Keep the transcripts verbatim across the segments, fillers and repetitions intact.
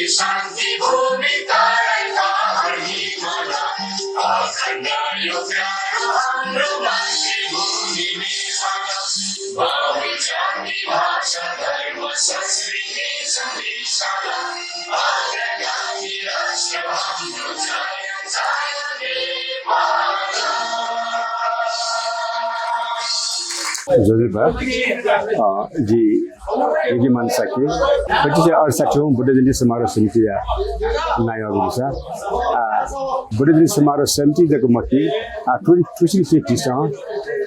शान्ति भूमि तारा हिमाल, अखण्ड यो प्यारो हाम्रो मातृभूमि नेपाल। बहुजाति भाषा धर्म संस्कृति सन्देश, अग्रगामी राष्ट्र हाम्रो जय जय नेपाल। ज्वजलपा, अ, जि योगिमान शाक्य, पच्चिस सय अडसठ्ठीऔँ बुद्ध जयन्ती समारोह समितिया नायः अगुसा। आ, बुद्ध जयन्ती समारोह समिति जक मखु, आ, थु, थुसिंनिसें झीसं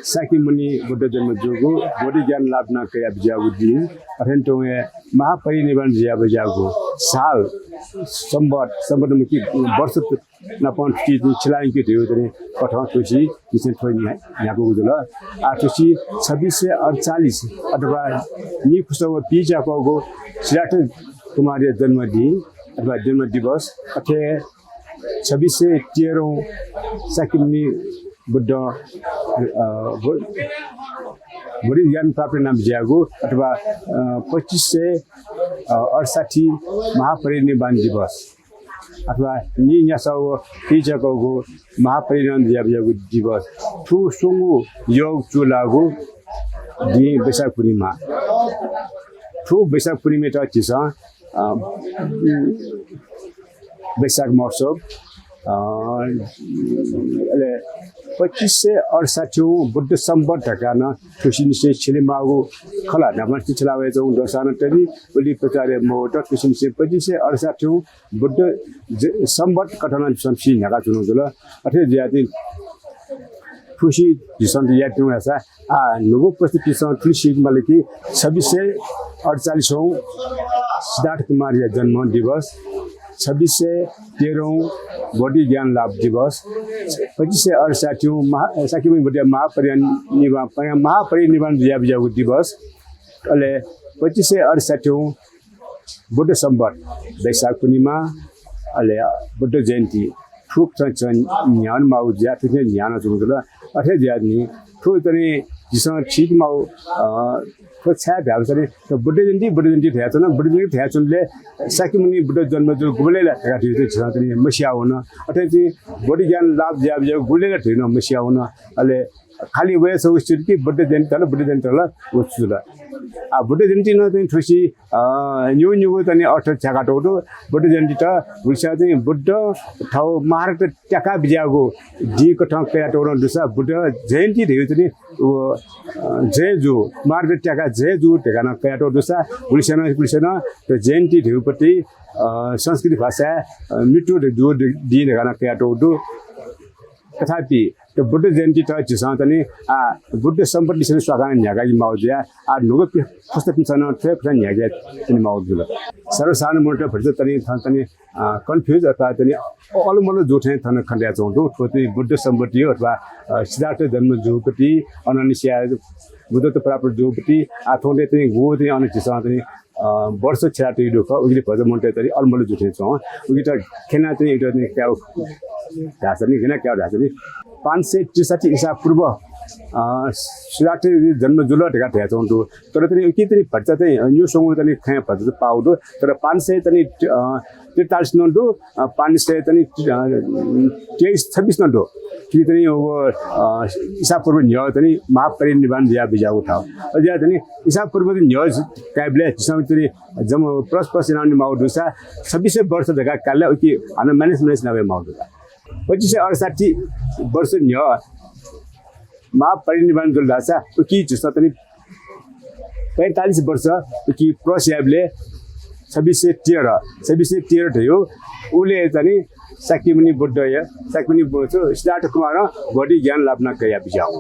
शाक्यमुनि बुद्ध जन्म जूगु, बोधिज्ञान लाभ याना कयाबिज्याःगु दिं, अथें तुं हे महापरिनिर्वाण जुयाबिज्याःगु साल, संवत्, संवत् मखु, वर्ष नापं थुकी छिलायंके धइगु तरे कथं थुसी झीसं थ्व न्ह्या-, न्ह्याकूगु जुल। आ, थुसी छब्बिस सय अडचालिस अथवा नीखुसः व पीच्याकःगु सिद्धार्थ कुमारया जन्मदिन अथवा जन्म दिवस, अथे छब्बिस सय तेह्रौँ शाक्यमुनि बुद्ध, अ, बो-, बोधिज्ञान प्राप्त यानाबिज्याःगु अथवा, अ, पच्चिस सय, अ, अडसठ्ठी महापरिनिर्वाण दिवस। अथवा नीन्यासः व पीच्याकःगु महापरिनिर्वाण जुयाबिज्याःगु दिवस। थ्व स्वंगू योग चूलाःगु दिं वैशाख पूर्णिमा। थ्व वैशाख पूर्णिमायात झीसं, अ, वैशाख महोत्सव, अ, अले पच्चिस सय अडसठ्ठीऔँ बुद्ध संवत् धकाः नं थुसिंनिसें छिलेमाःगु खला। न्हापांनिसें छिला वयाच्वंगु दसां नं तनि, उलि प्रचार याये मवत। थुसिंनिसें पच्चिस सय अडसठ्ठीऔँ बुद्ध ज-, संवत् कथं नं झीसं थुसी न्ह्याकाच्वनागु जुल। अथे जुयाः तिनि थुसी झीसं यायेत्यंगु याःसा, आ, न्हूगु प्रस्तुतिसं थुलि सीके माल कि छब्बिस सय अडचालिसौँ सिद्धार्थ कुमारया जन्म दिवस, छब्बिस सय तेह्रौँ बोधिज्ञान लाभ दिवस, पच्चिस सय अडसठ्ठीऔँ महा-, शाक्यमुनि बुद्धया महापरिनिर्वाण, महापरिनिर्वाण जुयाबिज्याःगु दिवस, अले पच्चिस सय अडसठ्ठीऔँ बुद्ध संवत्, वैशाख पूर्णिमा, अले बुद्ध जयन्ती, थुकथं झीसं न्ह्यानामाःगु जुयाः थुकथं न्ह्यानाच्वंगु जुल। अथे जुयाः नि थ्व तनि झीसं थुइकेमाःगु, अ, थ्व छाय् धाःसा नि, थ्व बुद्ध जयन्ती, बुद्ध जयन्ती धयाच्वन, बुद्ध जयन्ती धयाच्वंबलय् शाक्यमुनि बुद्ध जन्म जूगु गुबलय् ला धकाः धइगु झीसं तनि मस्याः वन। अथे नं बोधिज्ञान लाभ जुयाबिज्याःगु गुबलय् ला धइगु नं मस्याः वन। अले खालि वय् छगू सिधुकी बुद्ध जयन्ती धाल, बुद्ध जयन्ती धाल, व छु जुल। आ, बुद्ध जयन्ती नं तनि थुसी, अ, निगू निगू तनि अर्थ थ्याकातःगु दु। बुद्ध जयन्तीत गुलिस्यां तनि बुद्ध थःगु मार्गयात त्याकाबिज्याःगु दिं कथं कयातःगु नं दुसा बुद्ध जयन्ती धइगु तनि व, अ, जय जू, मार्गयात त्याका जय जू धकाः नं कयातःगु दुसा गुलिस्यां नं, गुलिस्यां नं थ्व जयन्ती धइगुपति, अ, संस्कृत भाषाय्, अ, मृत्यु जूगु दिं धकाः नं कयातःगु दु। तथापि थ्व बुद्ध जयन्तीत झीसं तनि, आ, बुद्ध संवत्‌लिसे नं स्वाकां न्ह्याकाबी माःगु जुयाः, आ, न्हूगु पि-, पुस्तापिन्सं नं थ्व हे कथं न्ह्याकातनी माःगु जुल। सर्वसाधारण मनूत भतिचा तनि थन तनि, आ, confuse अथवा तनि अलमल जू थें थन खँ ल्हानाच्वंगु दु। थ्व तनि बुद्ध संवत् अथवा, अ, सिद्धार्थ जन्म जूगुपति, अनंनिसें बुद्धत्व प्राप्त जूगुपति, आ, थौंतय् तनि गु तनि अन झीसं तनि अ, वर्ष छिलातयागु दु खः, उकिं भचा मनूतय्त तनि अलमल जू थें च्वं। उकिं त खँ ल्हानातयागु तनि कायेगु धाःसा नि, गन कायेगु धाःसा नि, पाँच सय त्रिसठ्ठी ईसा पूर्व, अ, सिद्धार्थ जन्म जुल धकाः धयाच्वंगु दु। तर तनि उकिं तनि भचा तनि, अ, न्हूस्वंगू तनि खँय् भचा पाःगु दु। तर पाँच सय तनि, अ, त्रितालिस नं दु, अ, पाँच सय तनि, अ, तेइस, छब्बिस नं दु। कि तनि व, अ, ईसा पूर्व न्ह्यः तनि महापरिनिर्वाण जुयाबिज्याःगु थाय्। अज्याः तनि ईसा पूर्व न्ह्यः कायेबलय् झीसं तनि जम्मा plus plus यानावने माःगु दुसा छब्बिस सय वर्ष धकाः काल, उकिं हानं minus minus यानावये माःगु दुसा। पच्चिस सय अडसठ्ठी वर्ष न्ह्यः महापरिनिर्वाण जुल धाःसा उकिं झीसं तनि पैंतालिस वर्ष उकिं plus यायेबलय् छब्बिस सय तेह्र, छब्बिस सय तेह्र धयो, उलय् तनि शाक्यमुनि बुद्धया, शाक्यमुनि बु-, छु, सिद्धार्थ कुमारं बोधि ज्ञान लाभ याना कयाबिज्याःगु।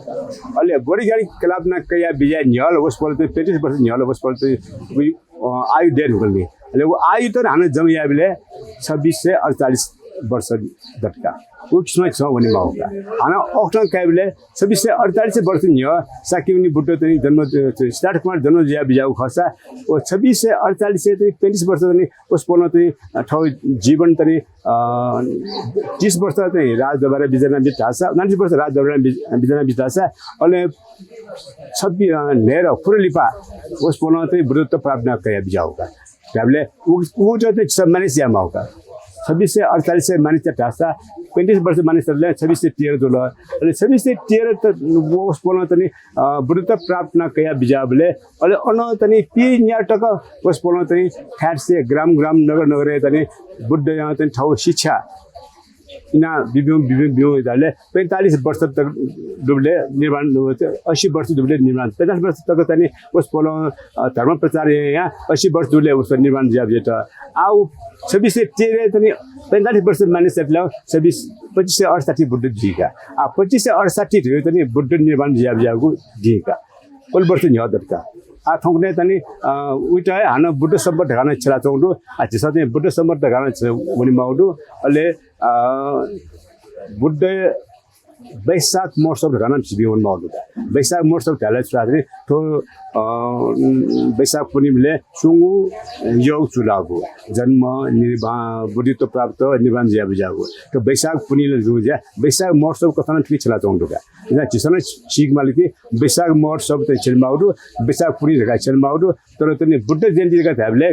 अले बोधि ज्ञान लाभ याना कयाबिज्याः न्ह्यः ला वसपोल तनि पैंतिस वर्ष न्ह्यः ला वसपोल तनि उइ, अ, आयु दये धुंकल नि। अले व आयु त हानं जम्मा यायेबलय् छब्बिस सय अडचालिस वर्ष दत का। व किसिमं झीसं वने माःगु का। हानं उकथं कायेबलय् छब्बिस सय अडचालिस वर्ष न्ह्यः शाक्यमुनि बुद्ध तनि जन्म, अ, सिद्धार्थ कुमार जन्म जुयाबिज्याःगु खःसा, व छब्बिस सय अडचालिस तनि पैंतिस वर्ष तनि वसपोलं तनि, अ, थःगु जीवन तनि, अ, तीस वर्ष तनि राजदरबारय् बिज्यानाबिल धाःसा, उनान्तिस वर्ष राजदरबारय् बिज-, बिज्यानाबिल धाःसा, अले छब्बि-, अ, न्हय्‌दँ खुदँ लिपा वसपोलं तनि बुद्धत्व प्राप्त याना कयाबिज्याःगु का। धाबले उ उ चाहिँ सब मानिस या माउका। छब्बिस सय अडचालीस सय मानिस या धासा पैंतीस वर्ष मानिस ले छब्बिस सय तेह्र जुल। अले छब्बिस सय तेह्र त वसपोलं तनी बुद्धत्व प्राप्त ना कया बिजाबले अले अन तनी पी न्यार तक वसपोलं तनी ठाट से ग्राम ग्राम नगर नगर तनी बुद्ध या तनी ठाउँ शिक्षा इना बिब्यू बिब्यू बिब्यू इदाले पैंतालीस वर्ष तक दुबले निर्माण, अस्सी वर्ष दुबले निर्माण, पैंतालीस वर्ष तक तनी वसपोलं धर्म प्रचार या अस्सी वर्ष दुबले वस निर्माण जिया बिजेत। आ उ छब्बिस सय तेह्र तनी पैंतालीस वर्ष मानिस तक छब्बिस पच्चिस सय अडसट्ठी बुद्ध जिका। आ पच्चिस सय अडसट्ठी तनी बुद्ध निर्माण जिया बिजागु जिका। कोल वर्ष न्ह्यः दत्का। आ थौंकन्हय् तनी उइत हानं बुद्ध संवत धकानं छेला चौंदु। आ झिसं तनी बुद्ध संवत धकानं वने माउदु। अले बुद्ध वैशाख महोत्सव धकानं झिबी वने माउदु। वैशाख महोत्सव धाले छुरादरी थो वैशाख पूर्णिमाले सुंगु योग चुलागु जन्म निर्वाण बुद्धित्व प्राप्त निर्वाण जिया बिजागु। तो वैशाख पूर्णिमाले जुं ज्या वैशाख महोत्सव कथन थुकी छेला चौंदु का। इना झिसं सीक माल कि वैशाख महोत्सव त छेल माउदु, वैशाख पूर्णिमा धकाः छेल माउदु। तर तनी बुद्ध जयन्ती धकाः धाबले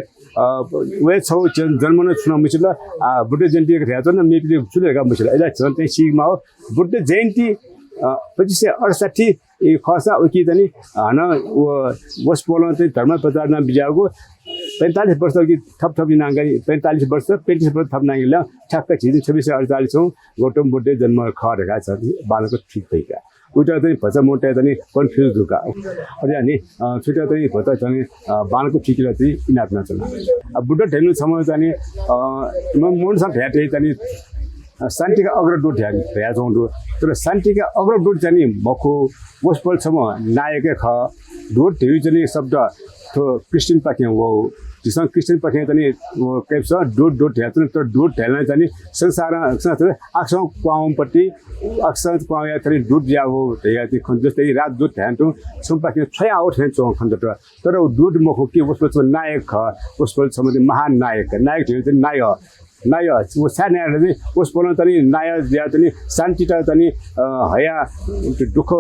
वे छौ जन्म न छुना मुछिल। आ बुद्ध जयन्ती धकाः धायचन मेपिले छुले धकाः मुछिल। इला झिसं तनी सीक माउ बुद्ध जयन्ती पच्चिस सय अडसट्ठी खसा उकी तनी हानं वसपोलं तनी धर्म प्रचार ना बिजागु पैंतालीस वर्ष कि थप थप नांगरी पैंतालीस वर्ष पैंतीस वर्ष थप नांगरी ठ्याक्क झिजि छब्बिस सय अडचालीस गौतम बुद्ध जन्म खः धकाः छ बालक ठीक भइका। उइत तनी भचा मोटे तनी कन्फ्युज दुका। अरे अनि छुट्या तनी भचा तनी बालक ठीक ला तनी इनाप ना चला। बुद्ध धर्म समय तनी मन सा भेट तनी शान्तिका अग्रदूत ध्यान भ्याजौं दु। तर शान्तिका अग्रदूत जानी मखु वसपोल छम्ह नायक खः। दूत धिउ जनी शब्द थ्व क्रिस्चियनपाखें वः। झीसं क्रिस्चियनपाखें तनी कैप्स दूत दूत ध्यान तर दूत ध्यान जानी संसार आक्सं क्वाउपट्टि आक्सं क्वाउया तनी दूत या वः धया ति खन जस्तै राजदूत ध्यान तुं छम्पाखें छया आउट हें च्वं खन दत। तर उ दूत मखु कि वसपोल छम्ह नायक खः। वसपोल छम्ह महान नायक नायक धिउ जनी नायक नायः व छाय् नायः धाःसा वसपोलं तनी नायः जुयाः तनी शान्तित तनी हया दुःख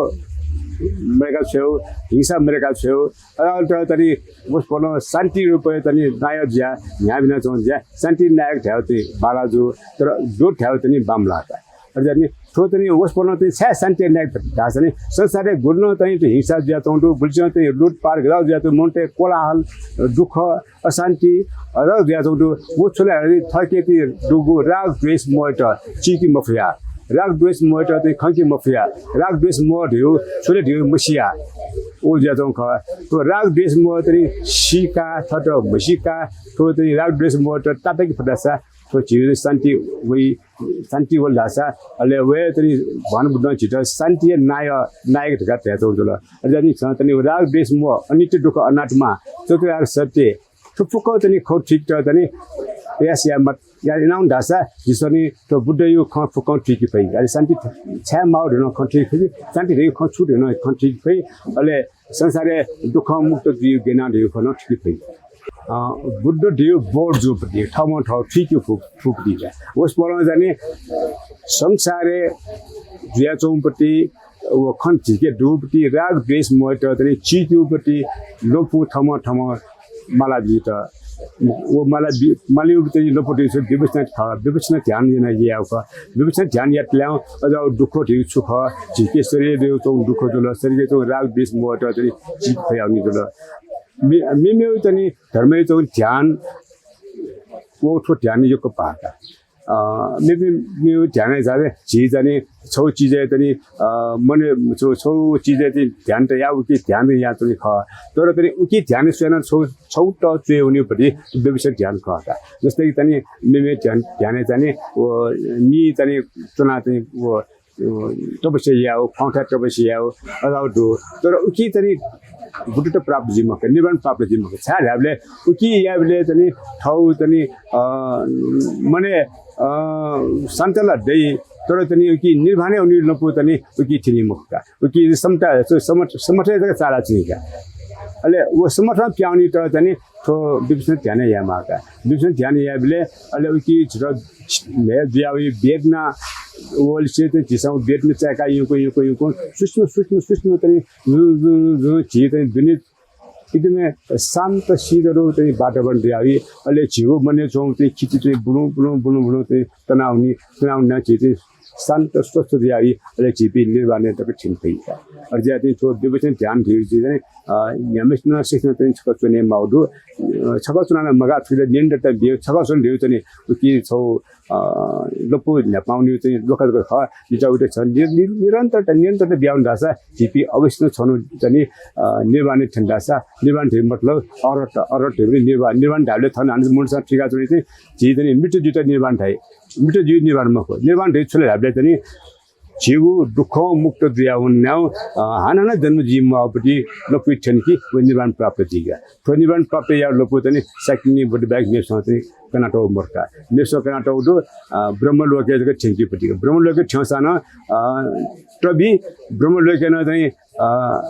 मरेका छ्वयेगु हिंसा मरेका छ्वयेगु। अले तनी वसपोलं शान्ति रूपय् तनी नायः जुयाः न्ह्याबिना च्वं जुयाः शान्ति नायक धायेगु तनी बांला जू। तर दूत धायेगु तनी बांमलाः का। अले तनी थ्व तनी वसपोलं तनी छाय् शान्ति नायक धाःसा नि संसारय् गुलिनं तनी हिंसा जुयाच्वं दु, गुलिनं तनी लुटपाट गजाउ जुयाच्वं दु, मनूतय् कोलाहल, दुःख, अशान्ति अझ जुयाच्वं दु। व छु ले धाःसा थःके ति दुगु राग द्वेष मोहयात चीके मफया, राग द्वेष मोहयात तनी खंके मफया, राग द्वेष मोह धिउ छु ले धिउ मसिया। व जुयाच्वं खः। थ्व राग द्वेष मोह तनी सीका थःत म्हसीका थ्व तनी राग द्वेष मोहयात तापाके फतासा थ्व झीगु शान्ति वइ। शान्ति वल धाःसा अले वय् तनी भगवान बुद्धं झीत शान्तिया नायः नायक धकाः धयाच्वं जुल। अले तनी झीसं तनी राग द्वेष मोह अनित्य दुःख अनात्मा चतुर्विध सत्य थ्व फुक्कं तनी खँ ठीक त तनी प्रयास या मत या इनाउन धाःसा झीसं नि थ्व बुद्धयु खँ फुक्कं ठीक फइ। अले शान्ति छाय् माउ धुन खँ ठीक फइ। शान्ति धयु खँ छु धुन खँ ठीक फइ। अले संसारय् दुःख मुक्त जुइ गेना धयु खँ ठीक फइ। बुद्ध धिउ बोर्ड जूपति थःम्हं थः थुइके फु-, फुपति का। वसपोलं जानी संसारय् जुयाच्वंपति व खँ झीके दुपति राग द्वेष मोहयात तनी चीकेउपति लोपु थःम्हं थःम्हं माला बीत। व माला बी-, मालिउपति लोपु धिउ विपश्यना खः। विपश्यना ध्यान याना याउ खः। विपश्यना ध्यान यातल्यां अझ दुःख धिउ छु खः। झीके शरीर धिउ च्वं दुःख जुल। शरीर च्वं राग द्वेष मोहयात तनी चीके फयाउनि जुल। मे-, मेमेउ तनी धर्मय् च्वं ध्यान व थ्व ध्यान यक्व पाः का। मेमेउ ध्यान जाने झी जाने छौ चिजय् तनी मने छौ चिजय् तनी ध्यान त या उकी ध्यान या तनी खः। तर तनी उकी ध्यान स्वयाना छौ छौ त च्वयेउनिपति व्यवसाय ध्यान खः का। जस्तै कि तनी मेमे ध्यान ध्यान जाने व मी तनी च्वना तनी व तपस्या याउ, खंथाय् तपस्या याउ, अजाउ दु। तर उकी तनी बुद्धत्व प्राप्त जुइ मखु, निर्वाण प्राप्त जुइ मखु। छाय् धायेबलय् उकी यायेबलय् तनी थौ तनी मने शान्त ला दइ। तर तनी उकी निर्वाणय् उनी लपु तनी उकी थिनि मखु का। उकी समता समत समत जक चाला चिनि का। अले व समत प्याउनि त तनी थ्व विपश्यना ध्यान यायेमाः का। विपश्यना ध्यान यायेबलय् अले उकी झुठ म्हे जुयावइ वेदना वलिसे त झीसं वेदना चाय्‌का युक युक युक सूक्ष्म सूक्ष्म सूक्ष्म तनी जु जु जु झी तनी दुने एकदमै शान्त शीतल चाहिँ वातावरण जुयावनी। अले झीगु मनय् च्वंगु चाहिँ खिति चाहिँ बुलुं बुलुं बुलुं बुलुं चाहिँ तनावनी, तनावनी झी चाहिँ शान्त स्वस्थ जुयावनी। अले झीपिं निर्वाणय् तक थ्यने फइ का। अले जुयाः चाहिँ थ्व विपक्षी ध्यान धइगु चाहिँ, अ, न्ह्याम्हेसिनं सिकसिनं चाहिँ छकः च्वने माःगु दु। अ, छकः च्वनाः नं मगाः, थुकिया निरन्तरता बियाः छकः च्वने धइगु चाहिँ उकी छौ, अ, लपु न्ह्यापां वनीगु चाहिँ ल्वखा जक खः। जितः उइत छ नि-, नि-, निरन्तरता, निरन्तरता बियावनी धाःसा झीपिं अवश्य नं छन्हु चाहिँ, अ, निर्वाणय् थ्यने धाःसा, निर्वाण धइगु मतलब अरहत, अरहत धइगु निर्वाण, निर्वाण धाःबलय् थन हानं मनूतय्सं थुइकाच्वनी चाहिँ झी चाहिँ मृत्यु जुइत निर्वाण धाइ। मृत्यु जुइ निर्वाण मखु। निर्वाण धइगु छु ले धाःबलय् चाहिँ झीगु दुःखं मुक्त जुयावनेगु, अ, हानं हानं जन्म जुइ माःगुपट्टि लपुइ थ्यंकी व निर्वाण प्राप्त जुइका। थ्व निर्वाण प्राप्त यायेगु लपु चाहिँ शाक्यमुनि बुद्ध बाहेक मेपिन्सं चाहिँ कनातःगु मदु का। मेपिन्सं कनातःगु दु, अ, ब्रह्मलोकय् जक थ्यंकीगुपट्टि। ब्रह्मलोकय् थ्यंसां नं, अ, तबि ब्रह्मलोकय् नं चाहिँ, अ,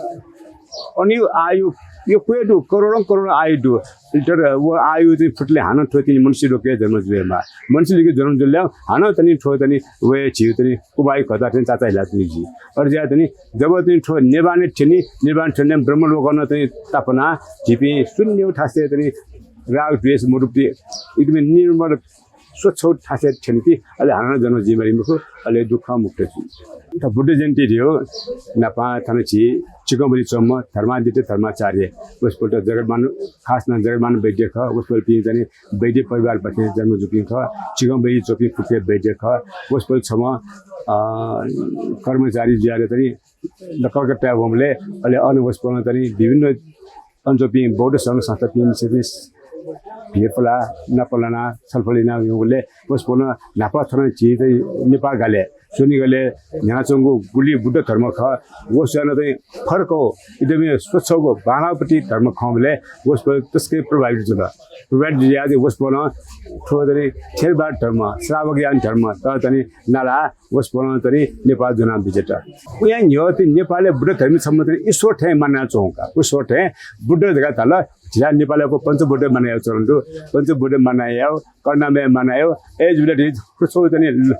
अन आयु यक्व हे दु, करोडौं करोड आयु दु। तर व आयु चाहिँ फुतले हानं थ्व तिनि मनुष्य लोकय् जन्म जुयेमाः। मनुष्य लोकय् जन्म जुल हानं तनि थ्व तनि वये झीगु तनि उबायु खचा थें चाचा हिला तनि जुइ। अथे जुयाः तनि जब तनि थ्व निर्वाणय् थ्यनी, निर्वाण थ्यने ब्रह्मलोकं तनि तापानाः झीपिं शून्य थासय् तनि राग द्वेष मदुपिं एकदमै निर्मल स्वच्छ थासय् थ्यंकी, अले हानं जन्म जुइ माली मखु, अले दुःख मुक्त जुइ। बुद्ध जयन्ती धइगु न्हापां थन झी चिकंबरी च्वंम्ह धर्मादित्य धर्माचार्य, वसपोल जगतमान, खास नं जगतमान वैद्य खः। वसपोलपिं चाहिँ वैद्य परिवारपाखें जन्म जूपिं खः। चिकंबरी च्वंपिं पुखे वैद्य खः। वसपोल छम्ह, अ, कर्मचारी जुयाः चाहिँ कलकत्ताय् वंबलय् अले अन वसपोलं चाहिँ विभिन्न अन च्वंपिं बौद्ध संघ संस्थापिं चाहिँ भेपुला नापलाना छलफल याना वंबलय् वसपोलं न्हापा थन झी चाहिँ नेपाः गालय् स्वनिगलय् न्ह्यानाच्वंगु गुलि बुद्ध धर्म खः। व स्वयां चाहिँ फरक एकदमै स्वच्छगु बांलाःपट्टि धर्म खंबलय् वसपोल तसकं प्रभावित जुल। प्रभावित जुयाः चाहिँ वसपोलं थ्व चाहिँ थेरवाद धर्म, श्रावक यान धर्म त चाहिँ नाला वसपोलं चाहिँ नेपाः ज्वना बिज्यात। उयां न्ह्यः चाहिँ नेपालय् बुद्ध धर्मी छम्ह चाहिँ ईश्वर थें मानना च्वंका। ईश्वर थें बुद्ध धकाः धाल। झीला नेपालय् पञ्चबुद्ध मानना याउ चलन दु। पञ्चबुद्ध मानना याउ, करुणामय मानना याउ। अय् जुल चाहिँ फुसो चाहिँ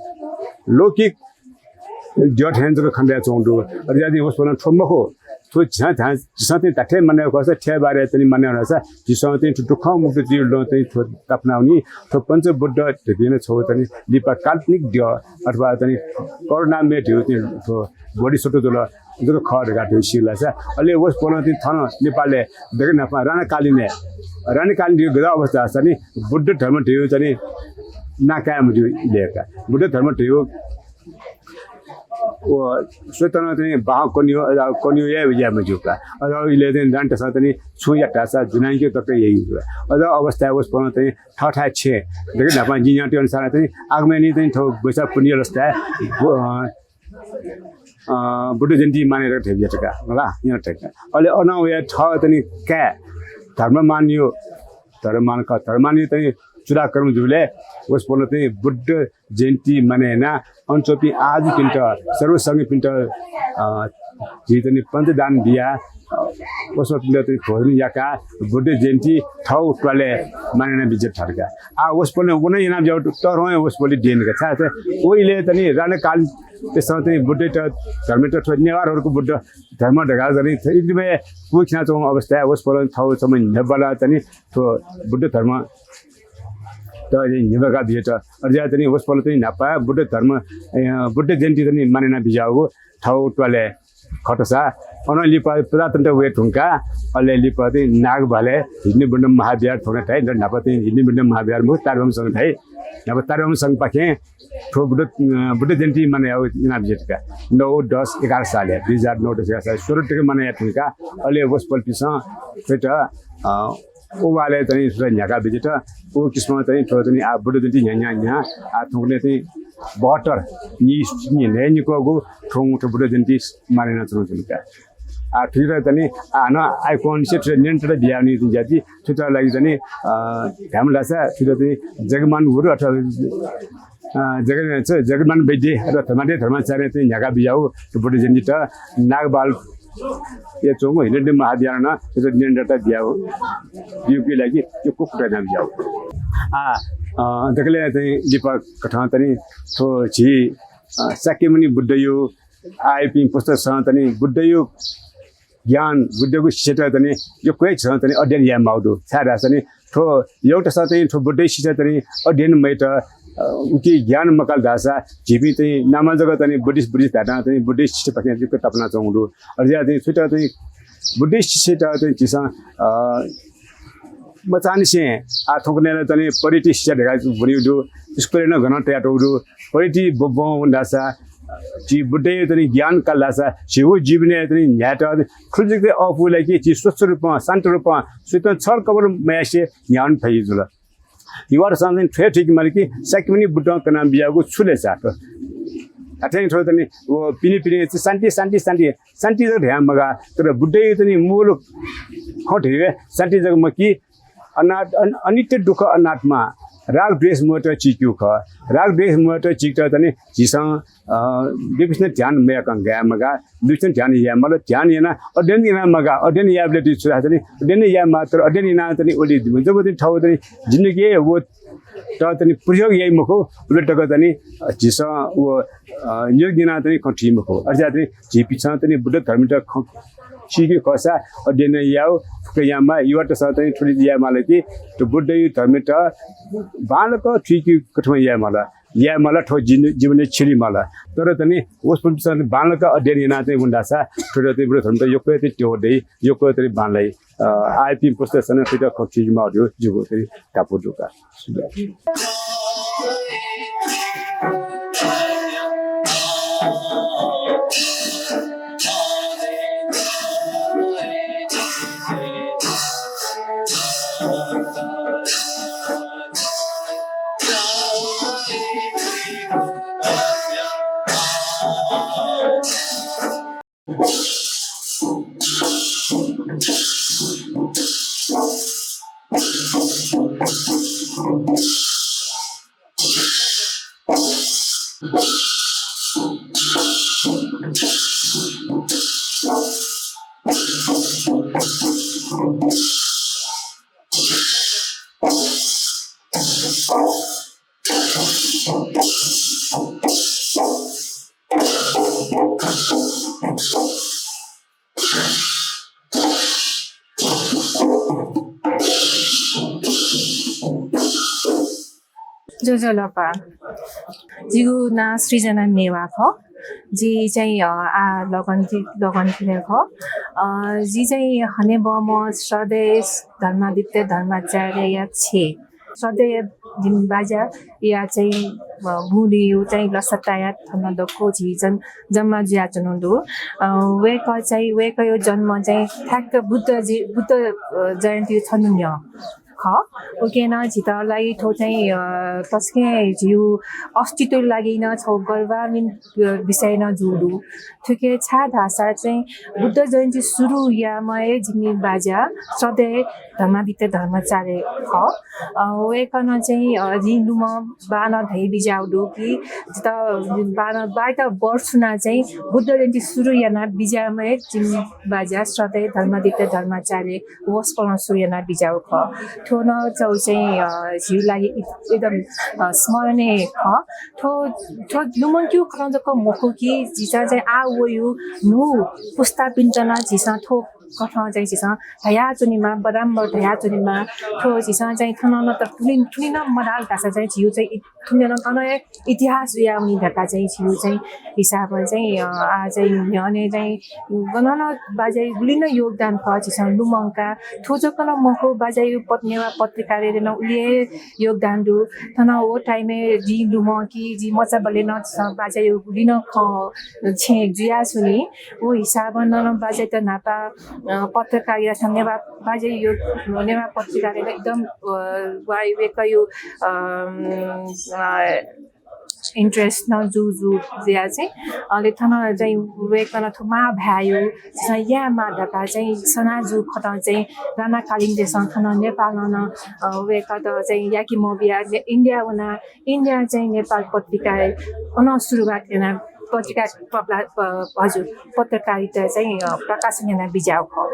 लौकिक द्यः थें जक खने दयाच्वंगु दु। अथे जुयाः चाहिँ वसपोलं थ्व मखु, थ्व झीसं चाहिँ धात्थें मानना याउ खःसा, थेरवादय् चाहिँ मानना याउ खःसा, झीसं चाहिँ थ्व दुःखं मुक्त जुइ लं चाहिँ थ्व तापानावनी। थ्व पञ्चबुद्ध धइपिं नं छगू चाहिँ लिपा काल्पनिक द्यः अथवा चाहिँ करुणामय धइगु चाहिँ थ्व बोधिसत्व जुल जक खः धकाः धइगु सिल धाःसा, अले वसपोलं चाहिँ थन नेपालय् दकलय् न्हापां राणाकालीनय्, राणाकालीन धइगु गज्याःगु अवस्था धाःसा नि बुद्ध धर्म धइगु चाहिँ नां काये मज्यू इलय् का। बुद्ध धर्म धइगु व स्वयां नं चाहिँ बाखं कनेगु, अ, कनेगु याये, याये मज्यू का। अले इलय् चाहिँ राणातय्सं चाहिँ छुं यात धाःसा जुनांके तक याइगु का। अले अवस्थाय् वसपोलं चाहिँ थःथाय् छेँ दकलय् न्हापां जिं न्यनातःगु अनुसार चाहिँ आगमय् चाहिँ थ्व वैशाख पुन्हिया लसताय्, अ, अ, बुद्ध जयन्ती मानय् धकाः धयाबिज्यात का, मला, न्यनातःगु का। अले अनं वया थः चाहिँ काय् धर्ममानया, धर्ममान का, धर्ममानया चाहिँ चूडाकर्म जूबलय् वसपोलं चाहिँ बुद्ध जयन्ती मानय् यानाः अन च्वंपिं आजुपिन्त, सर्वसंघपिन्त, अ, झी चाहिँ पञ्चदान बियाः, अ, वसपोलपिन्त चाहिँ भोजन याकाः बुद्ध जयन्ती थःगु त्वालय् मानय् याना बिज्यात धाल का। आः वसपोलं व नं याना बिज्याःगु तःधंगु हे वसपोलया देन का। छाय् धाःसा व इलय् चाहिँ राणाकालीनतय्सं चाहिँ बुद्धयात, धर्मयात थ्व नेवाःतय्गु बुद्ध धर्म धकाः चाहिँ एकदमै कुखिनाच्वंगु अवस्थाय् वसपोलं थःगु छम्ह न्ह्यब्वला चाहिँ थ्व बुद्ध धर्म त न्ह्यब्वका बिज्यात। अथे जुयाः चाहिँ वसपोलं चाहिँ न्हापा बुद्ध धर्म, अ, बुद्ध जयन्ती चाहिँ मानय् याना बिज्याःगु थःगु त्वालय् खःसा, अनं लिपा प्रजातन्त्र वये धुंकाः, अले लिपा चाहिँ नागबहालय् हिन्दू बुद्ध महाविहार थौंकन्हय् धाइ, न्हापा चाहिँ हिन्दू बुद्ध महाविहार मखु, तारेबाम संघ धाइ। न्हापा तारेबाम संघपाखें थ्व बुद्ध, अ, बुद्ध जयन्ती मानय् याउ याना बिज्यात का। नौ, दस, एघार सालय्, दुई हजार नौ, दस, एघार सालय् स्वदँ तक मानय् याये धुंकाः, अले वसपोलपिन्सं थ्वयात, अ, व वालय् चाहिँ थ्व न्ह्याका बिज्यात। व किसिमं चाहिँ थ्व चाहिँ आः बुद्ध जयन्ती न्ह्या, न्ह्या, न्ह्या, आः थौंकन्हय् चाहिँ बहत्तर नि, नि, न्हय् निक्वःगु थौं थ्व बुद्ध जयन्ती मानय् यानाच्वनाच्वन का। आः थुकियात चाहिँ आः हानं आइकं निसें थुकियात निरन्तरता बियावनी चाहिँ ज्याति थुकियात लागि चाहिँ, अ, धायेमाल धाःसा थुकियात चाहिँ जगमान गुरु अथवा, अ, जग-, च-, जगमान वैद्य अथवा धर्मादित्य धर्माचार्यं चाहिँ न्ह्याका बिज्याःगु थ्व बुद्ध जयन्तीत नागबहालय् च्वंगु हिन्दू महाविहारं नं थुकियात निरन्तरता बियाउ, बिउके लागि यक्व कुतः याना बिज्याःगु। आः, अ, दकलय् चाहिँ लिपा कथं चाहिँ थ्व झी, अ, शाक्यमुनि बुद्धया आःयापिं पुस्तकसं चाहिँ बुद्धया ज्ञान बुद्धयागु शिक्षात चाहिँ यक्व हे झीसं चाहिँ अध्ययन याये माःगु दु। छाय् धाःसा नि थ्व यक्व तसं चाहिँ थ्व बुद्धयागु शिक्षात चाहिँ अध्ययन मयात, अ, उकी ज्ञान मकाल धाःसा झीपिं चाहिँ नामं जक चाहिँ बुद्धिस्ट, बुद्धिस्ट धायेत चाहिँ बुद्धयागु शिक्षापाखें चाहिँ तापाना च्वंगु दु। अले चाहिँ थ्वयात चाहिँ बुद्धयागु शिक्षात चाहिँ झीसं, अ, मचांनिसें आः थौंकन्हय् ला चाहिँ पद्धति शिक्षा धकाः ब्वनीगु दु, स्कूलय् नं गनं तयातःगु दु। पद्धति ब्वं धाःसा झी बुद्धयागु चाहिँ ज्ञान काल धाःसा झीगु जीवनय् चाहिँ न्ह्यायेत खुलि जक अःपु लाइ कि झी स्वच्छ रूपं, शान्त रूपं, सुयातं छल कपट मयासें न्ह्यावने फइ जुल। युवातय्सं चाहिँ थ्व हे थुइके माल कि शाक्यमुनि बुद्धं कना बियागु छु लय् सा? अथें थ्व चाहिँ व पिने पिने शान्ति, शान्ति, शान्ति, शान्ति जक धयां मगाः, तर बुद्धयागु चाहिँ मूल खँ धइगु शान्ति जक मखु कि अनात-, अन-, अनित्य दुःख अनात्मा, राग द्वेष मोहयात चिकीगु खः। राग द्वेष मोहयात चिकेत चाहिँ झीसं, अ, दुबिस्युं ध्यान मयाकं गाये मगाः, दुबिस्युं ध्यान याये माल, ध्यान यानाः अध्ययन याना मगाः, अध्ययन यायेबलय् छु धाःसा नि अध्ययन याये माः, तर अध्ययन यानाः चाहिँ उलि जब चाहिँ थःगु चाहिँ जिन्दगीइ व त चाहिँ प्रयोग याइ मखु, उलि तक चाहिँ, अ, झीसं व, अ, नियोग यानाः चाहिँ खँ थुइ मखु। अर्थात् चाहिँ झीपिन्सं चाहिँ बुद्ध धर्मयात खँ थुइके खःसा अध्ययन यायेगु फुक्क याये माः। युवातय्सं चाहिँ थुलि याये माल कि थ्व बुद्धयागु धर्मयात बांलाक थुइके कथं याये माल, याये माल, थ्व जिन-, जीवनय् छिले माल। तर चाहिँ वसपोलपिन्सं बांलाक अध्ययन यानाः चाहिँ वन धाःसा थ्व चाहिँ बुद्ध धर्मयात यक्व हे चाहिँ त्यः दइ, यक्व हे चाहिँ बांलाइ। अ, आःयापिं पुस्तातय्सं नं थुइत खँ थुइके माःगु दु, जिगु चाहिँ धापू दु का। ज्वजलपा। जिगु नां सृजना नेवाः खः। जि चाहिँ, अ, आः लगन थि-, लगन थिले खः। अ, जि चाहिँ हनेबहःम्ह श्रद्धेय धर्मादित्य धर्माचार्यया छेँ। श्रद्धेय जिमि बाज्याया चाहिँ, अ, बुँदिया चाहिँ लसताया थन दक्व झी जन-, जम्मा जुयाच्वनागु दु। अ, वय्कः चाहिँ, वय्कःया जन्म चाहिँ ठ्याक्क बुद्ध जि-, बुद्ध, अ, जयन्ती छन्हु न्ह्यः खः। उकिं नं झीत लागि थ्व चाहिँ, अ, तसकं झीगु अस्तित्वया लागि नं छगू गर्वान्वित, अ, विषय नं जूगु दु। थुकी छाय् धाःसा चाहिँ बुद्ध जयन्ती सुरु याःम्ह हे जिमि बाज्या श्रद्धेय धर्मादित्य धर्माचार्य खः। अ, वय्कलं चाहिँ, अ, जिं लुमं बांलाक धयाबिज्याःगु दु कि जितः बांलाक बायात बरछुनाः चाहिँ बुद्ध जयन्ती सुरु याना बिज्याःम्ह हे जिमि बाज्या श्रद्धेय धर्मादित्य धर्माचार्य वसपोलं सुरु याना बिज्याःगु खः। थ्व नं चाहिँ, अ, झीगु लागि इ-, एकदम, अ, स्मरणीय खः। थ्व, थ्व लुमंकेगु खँ जक मखु कि झीसं चाहिँ आः वइगु न्हू पुस्तापिन्त नं झीसं थ्व कथं चाहिँ झीसं धयाच्वनेमाः, बराबर धयाच्वनेमाः। थ्व झीसं चाहिँ थन नं त थुलि, थुलि नं मधाल धाःसा चाहिँ झीगु चाहिँ इ-, थुलि नं थन हे इतिहास जुयावनी धकाः चाहिँ झीगु चाहिँ हिसाबं चाहिँ, अ, आः चाहिँ न्ह्यःने चाहिँ गनं नं बाज्याया गुलि नं योगदान खः झीसं लुमंका। थ्व जक नं मखु, बाज्याया पत-, नेवाः पत्रिकालय् नं उलि हे योगदान दु। थन व time-य् जिं लुमं कि जिं मचाबलय् नं झीसं बाज्याया गुलि नं खँ छेँ जुयाच्वनी। व हिसाबं नं बाज्यायात न्हापा, अ, पत्रकारिता नेवाः बाज्याया नेवाः पत्रिकालय् एकदम, अ, वा-, वय्कःया, अ, अ, interest नं जू जू जुया चाहिँ। अले थन चाहिँ वय्कलं थ्व मां भाय्‌या झीसं यायेमाः धकाः चाहिँ सना जू खतं चाहिँ राणाकालीन देशं थन नेपालं नं, अ, वय्कःयात चाहिँ याके मबिया ने-, इन्डिया वना, इन्डिया चाहिँ नेपाल पत्रिका अनं सुरुवात याना पत्रिका पब्ला-, प-, हजुर, पत्रकारिता चाहिँ, अ, प्रकाशन याना बिज्याउ खः।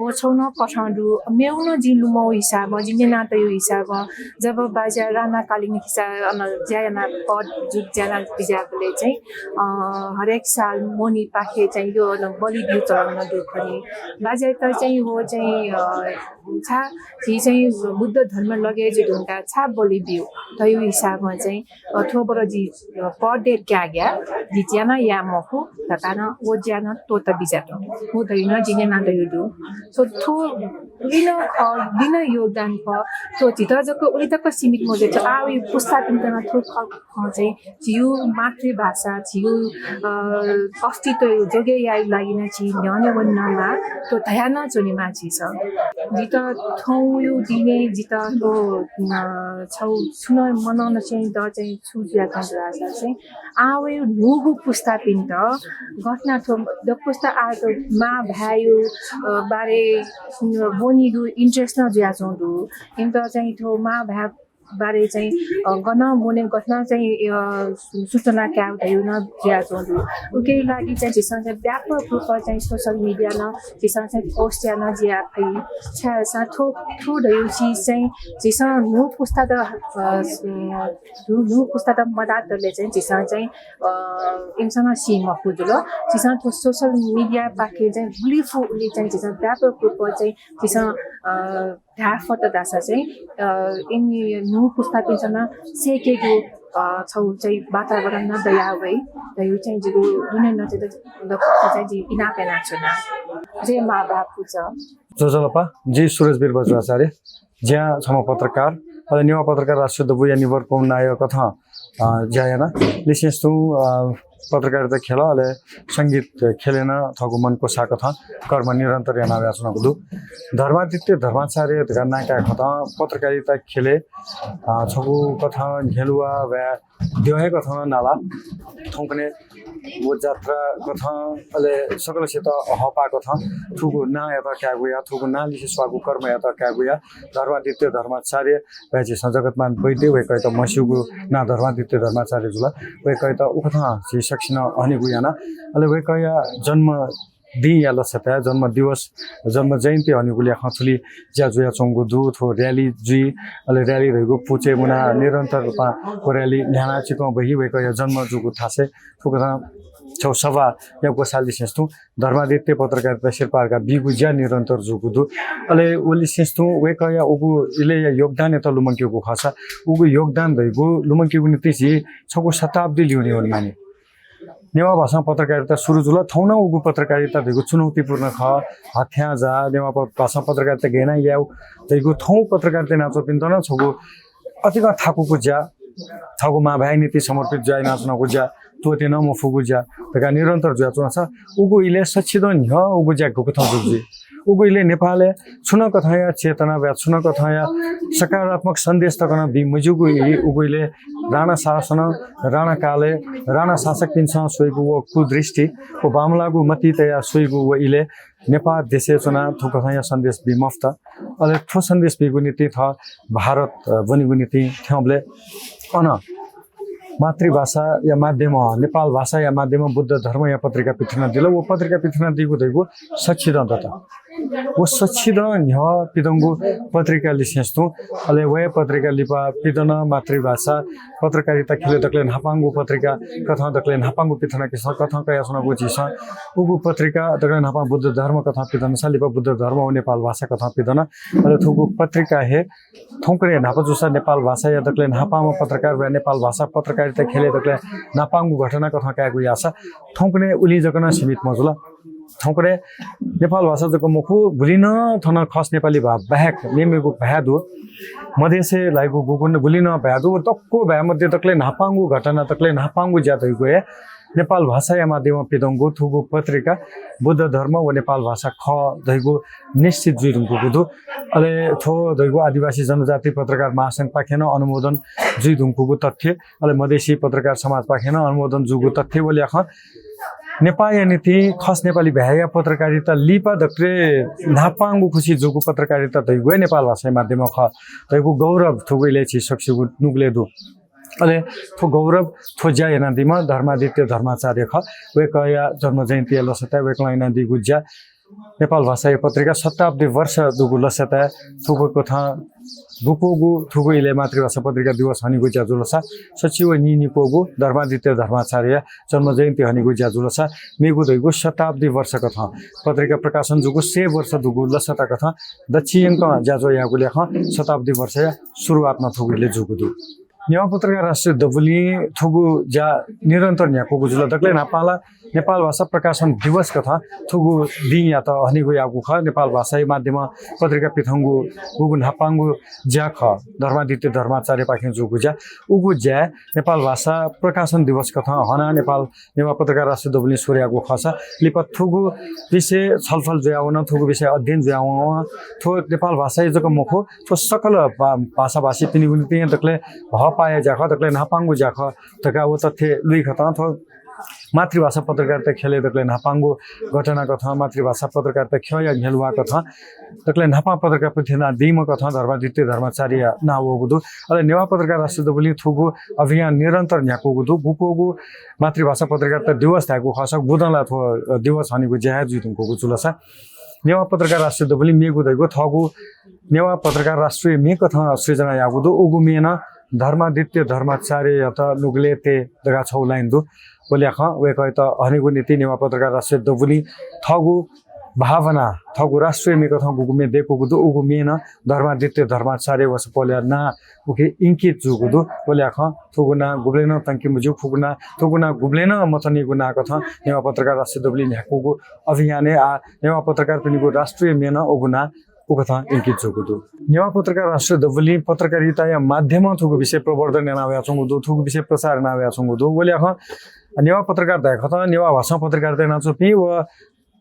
व छौ नं कथं दु, मेउ नं जिं लुमौ हिसाबं, जिं न्यना तयु हिसाबं, जब बाज्या राणाकालीन हिसाब अन ज्या याना पद जुग ज्या याना बिज्याबलय् चाहिँ, अ, हरेक साल मोनीपाखे चाहिँ यो अन बलि बिउ चलन नं दु खनी। बाज्यात चाहिँ व चाहिँ, अ, छा, झी चाहिँ बुद्ध धर्म लगे जि धुंका छा बलि बिउ तयु हिसाबं चाहिँ अ, थ्व बर जि, अ, पदे क्याग्या, जि ज्या नं या मखु, धकाः नं व ज्या नं त्वःता बिज्यात। व धयु नं जि न्यना दयु दु। So, थ्व उलि नं, अ, उलि नं योगदान प, थ्व झीत जक उलि तक सीमित मजुइक आवे पुस्तापिन्त नं थ्व ख-, खँ चाहिँ झिउ मातृभाषा, झिउ, अ, अस्तित्व जोगे याइ लागि नं झी न्ह्यःने वनेमाः, थ्व धया नं च्वनेमाः झीसं। जित थौंयु दिने जित थ्व, अ, छौ छुन मनन चाहिँ द चाहिँ छु जुयाच्वंगु धाःसा चाहिँ, आः वय् न्हूगु पुस्तापिन्त गथे याना थ्व दक्वसित आः थ्व मां भाय्‌यु, अ, बारे, अ, ब्वनीगु interest नं जुयाच्वंगु दु। इमित चाहिँ थ्व मां भाय् बारे चाहिँ, अ, गनं ब्वने गथे याना चाहिँ, अ, सु-, सूचना कायेगु धयु नं जुयाच्वंगु दु। उकिया लागि चाहिँ झीसं चाहिँ व्यापक रूपमा चाहिँ social media नं झीसं चाहिँ post याना जुया फइ। छाय्‌धाःसा थ्व, थ्व धयु चिज चाहिँ झीसं न्हू पुस्तात, अ, सु-, न्हू, न्हू पुस्तात मदतले चाहिँ झीसं चाहिँ, अ, इमिसं नं सी मखु जुल। झीसं थ्व social media पाखें चाहिँ गुलि फु उलि चाहिँ झीसं व्यापक रूपमा चाहिँ झीसं, अ, धाये फत धाःसा चाहिँ, अ, इमि न्हू पुस्तापिन्सं नं सय्‌केगु, अ, छौ चाहिँ वातावरण नं दया वइ। धयु चाहिँ जिगु दुने नं चाहिँ द-, द-, चाहिँ जि इनाप यानाच्वना। जय मां भाय् पुचः। ज्वजलपा, जि सुरजवीर बज्राचार्य। ज्या छम्ह पत्रकार, अले नेवाः पत्रकार राष्ट्रिय दबूया निबर कौं नायः कथं, अ, ज्या याना। लिसेंस तुं, अ, पत्रकारिता ख्यलय्, अले संगीत ख्यलय् नं थःगु मन क्वसाः कथं कर्म निरन्तर याना वयाच्वनागु दु। धर्मादित्य धर्माचार्य धकाः नां काये खतं पत्रकारिता ख्यलय्, अ, छगू कथं न्ह्यलुवा वया द्यः हे कथं नाला। थौंकन्हय् व जात्रा कथं, अले सकलसित हःपाः कथं थुगु नांयात कायेगु या, थुगु नां लिसे स्वाःगु कर्मयात कायेगु या। धर्मादित्य धर्माचार्य, वय् झीसं जगतमान वैद्य, वय्‌कःयात म्हस्यूगु नां धर्मादित्य धर्माचार्य जुल। वय्‌कःयात उकथं झी सकसिनं हनेगु याना। अले वय्‌कःया जन्म दिंया लसताय् जन्म दिवस, जन्म जयन्ती हनेगुलिइ खँ थुलि ज्या जुयाच्वंगु दु। थ्व rally जुइ, अले rally धइगु पुचय् मुनाः निरन्तर रूपं व rally न्ह्यानाः चिकं बहि वय्‌कःया जन्म जूगु थासय् थुकथं छौ सभाया ग्वसाः लिसेंस तुं धर्मादित्य पत्रकारिता सिरपाः धकाः बीगु ज्या निरन्तर जूगु दु। अले व लिसेंस तुं वय्‌कःया उगु इलय्‌या योगदानयात लुमंकेगु खःसा, उगु योगदान धइगु लुमंकेगु निंतिं झी छगू शताब्दी ल्यूने वनेमानि। नेवाः भाषां पत्रकारिता सुरु जुल, थौं नं उगु पत्रकारिता धइगु चुनौतीपूर्ण खः। हथ्यां जा, नेवाः प-, भाषां पत्रकारिता गय् याना यायेगु धइगु थौं पत्रकारिता यानाच्वंपिन्त नं छगू अतिकं थाकुगु ज्या, थःगु मां भाय्‌या निंतिं समर्पित ज्या यानाच्वनागु ज्या, त्वःते नं मफुगु ज्या धकाः निरन्तर जुयाच्वंसा, उगु इलय् सच्छिदँ न्ह्यः उगु ज्या गुकथं जूगु जुइ? उगु इलय् नेपालय् छुं नं कथंया चेतना वा छुं नं कथंया सकारात्मक सन्देश तक नं बी मज्यूगु ई उगु इलय् राणा शासन, राणा कालय् राणा शासकपिन्सं स्वइगु व कुदृष्टि व बांमलाःगु मतिइ तयाः स्वइगु व इलय् नेपाः देशय् च्वनाः थुकथंया सन्देश बी मफुत। अले थ्व सन्देश बीगु निंतिं थः भारत, अ, ब्वनेगु निंतिं थ्यंबलय् अन मातृभाषाया माध्यमं, नेपाल भाषाया माध्यमं बुद्ध धर्मया पत्रिका पिथनादिल। व पत्रिका पिथनादीगु धइगु सच्छिदँ दत। व सच्छिदँ न्ह्यः पिदंगु पत्रिका लिसेंस तुं, अले वया पत्रिका लिपा पिदन मातृभाषा पत्रकारिता ख्यलय् दकलय् न्हापांगु पत्रिका कथं दकलय् न्हापांगु पिथनाकेसं कथं कयाच्वनागु झीसं उगु पत्रिका दकलय् न्हापां बुद्ध धर्म कथं पिदन, सा लिपा बुद्ध धर्म व नेपाल भाषा कथं पिदन। अले थुगु पत्रिका हे थौंकन्हय् न्हापा जूसा नेपाल भाषाया दकलय् न्हापांम्ह पत्रकार वा नेपाल भाषा पत्रकारिता ख्यलय् दकलय् न्हापांगु घटना कथं कायेगु याःसा थौंकन्हय् उलि जक नं सीमित मजुल। थौंकन्हय् नेपाल भाषा जक मखु, गुलि नं थन खस नेपाली भाय् बाहेक मेमेगु भाय् दु। मधेसय् लाइगु गुगु गुलि नं भाय् दु। व दक्व भाय् मध्ये दकलय् न्हापांगु घटना, दकलय् न्हापांगु ज्या धइगु हे नेपाल भाषाया माध्यमं पिदंगु थुगु पत्रिका बुद्ध धर्म व नेपाल भाषा खः धइगु निश्चित जुइ धुंकूगु दु। अले थ्व धइगु आदिवासी जनजाति पत्रकार महासंघपाखें नं अनुमोदन जुइ धुंकूगु तथ्य, अले मधेसी पत्रकार समाजपाखें नं अनुमोदन जूगु तथ्य व ल्याखं नेपाःया निंतिं खस नेपाली भाय्‌या पत्रकारिता लिपा दकलय् न्हापांगु खुसी जूगु पत्रकारिता धइगु हे नेपाल भाषाया माध्यमं खः धइगु गौरव थुगु इलय् झी सकसिगु नुगलय् दु। अले थ्व गौरव, थ्व ज्या यानादीम्ह धर्मादित्य धर्माचार्य खः। वय्कःया जन्म जयन्तीया लसताय् वय्कलं यानादीगु ज्या नेपाल भाषाया पत्रिका शताब्दी वर्ष दुगु लसताय् थुगु कथं गुक्वःगु थुगु इलय् मातृभाषा पत्रिका दिवस हनीगु ज्या जुलसा, सच्छि व नीनिक्वःगु धर्मादित्य धर्माचार्यया जन्म जयन्ती हनीगु ज्या जुलसा, मेगु धइगु शताब्दी वर्ष कथं पत्रिका प्रकाशन जूगु सय वर्ष दुगु लसता कथं दच्छियंकं ज्याझ्वः याःगु ल्याखं शताब्दी वर्षया सुरुवात नं थुगु इलय् जूगु दु। नेवाः पत्रकार राष्ट्रिय दबुलिं थुगु ज्या निरन्तर न्ह्याकूगु जुल। दकलय् न्हापां ला नेपाल भाषा प्रकाशन दिवस कथं थुगु दिंयात हनेगु याःगु खः। नेपाल भाषाया माध्यमं पत्रिका पिथंगु गुगु न्हापांगु ज्या खः, धर्मादित्य धर्माचार्यपाखें जूगु ज्या। उगु ज्याय् नेपाल भाषा प्रकाशन दिवस कथं हनाः नेपाल नेवाः पत्रकार राष्ट्रिय दबुलिं सुरु याःगु खःसा लिपा थुगु विषय छलफल जुयावन, थुगु विषय अध्ययन जुयावन। थ्व नेपाल भाषाया जक मखु, थ्व सकल भा-, भाषाभाषीपिनिगु निंतिं दकलय् हःपाःया ज्या खः, दकलय् न्हापांगु ज्या खः धकाः व तथ्य लुइकथं थ्व मातृभाषा पत्रकारिता ख्यलय् दकलय् न्हापांगु घटना कथं, मातृभाषा पत्रकारिता ख्यःया न्ह्यलुवा कथं दकलय् न्हापां पत्रकार पिथनादीम्ह कथं धर्मादित्य धर्माचार्यया नां वःगु दु। अले नेवाः पत्रकार राष्ट्रिय दबुलिं थुगु अभियान निरन्तर न्ह्याकूगु दु। गुक्वःगु मातृभाषा पत्रकारिता दिवस धायेगु खःसा गुदँला थ्व, अ, दिवस हनेगु ज्या हे जुइधुंकूगु जुलसा, नेवाः पत्रकार राष्ट्रिय दबुलिं मेगु धइगु थःगु नेवाः पत्रकार राष्ट्रिय म्ये कथं सृजना याःगु दु। उगु म्ये नं धर्मादित्य धर्माचार्ययात नुगलय् तये धकाः छगू लाइन दु। व ल्याखं वय्कःयात हनेगु निंतिं नेवाः पत्रकार राष्ट्रिय दबुलिं थःगु भावना, थःगु राष्ट्रिय म्ये कथं गुगु म्ये दय्कूगु दु। उगु म्ये नं धर्मादित्य धर्माचार्य वसपोलया नां उकी इंकित जूगु दु। व ल्याखं थुगु नां गुबलें नं तंके मज्यू, थुगु नां, थुगु नां गुबलें नं मतनीगु नां कथं नेवाः पत्रकार राष्ट्रिय दबुलिं न्ह्याकूगु अभियानय् आः नेवाः पत्रकारपिनिगु राष्ट्रिय म्ये नं उगु नां उकथं इंकित जूगु दु। नेवाः पत्रकार राष्ट्रिय दबुलिं पत्रकारिताया माध्यमं थुगु विषय प्रवर्धन याना वयाच्वंगु दु, थुगु विषय प्रचार याना वयाच्वंगु दु। व ल्याखं नेवाः पत्रकार धायेकथं नेवाः भाषां पत्रकारिता यानाच्वंपिं व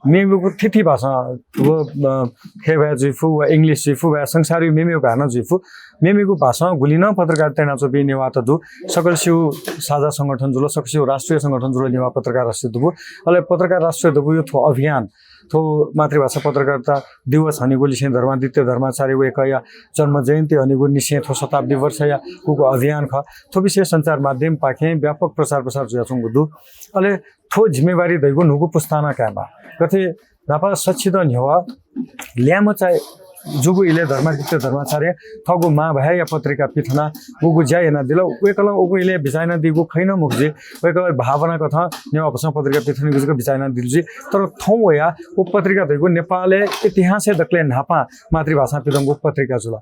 मेमेगु थीथी भाषां व, अ, खय् भाय् जुइफु व English जुइफु व संसारया मेमेगु भाय् नं जुइफु, मेमेगु भाषां गुलि नं पत्रकारिता यानाच्वंपिं नेवाःत दु। सकलस्यू साझा संगठन जुल, सकलस्यू राष्ट्रिय संगठन जुल नेवाः पत्रकार राष्ट्रिय दबू। अले पत्रकार राष्ट्रिय दबूया थ्व अभियान, थ्व मातृभाषा पत्रकारिता दिवस हनेगु लिसें धर्मादित्य धर्माचार्य वय्कःया जन्म जयन्ती हनेगु निसें थ्व शताब्दी वर्षया गुगु अभियान खः। थ्व विषय सञ्चार माध्यमपाखें व्यापक प्रचार प्रसार जुयाच्वंगु दु। अले थ्व जिम्मेवारी धइगु न्हूगु पुस्तां नं कायेमाः। गथे न्हापा सच्छिदँ न्ह्यः ल्याय्म्ह चा जूगु इलय् धर्मादित्य धर्माचार्यं थःगु मांभाय्या पत्रिका पिथनाः उगु ज्या यानादिल। वय्कलं उगु इलय् बिचाः यानादीगु खँ नं मखु जुइ, वय्कःया भावना कथं नेवाः भाषां पत्रिका पिथनेगु जक बिचाः यानादिल जुइ। तर थौं वयाः व पत्रिका धइगु नेपालय् इतिहासय् दकलय् न्हापां मातृभाषां पिथंगु पत्रिका जुल।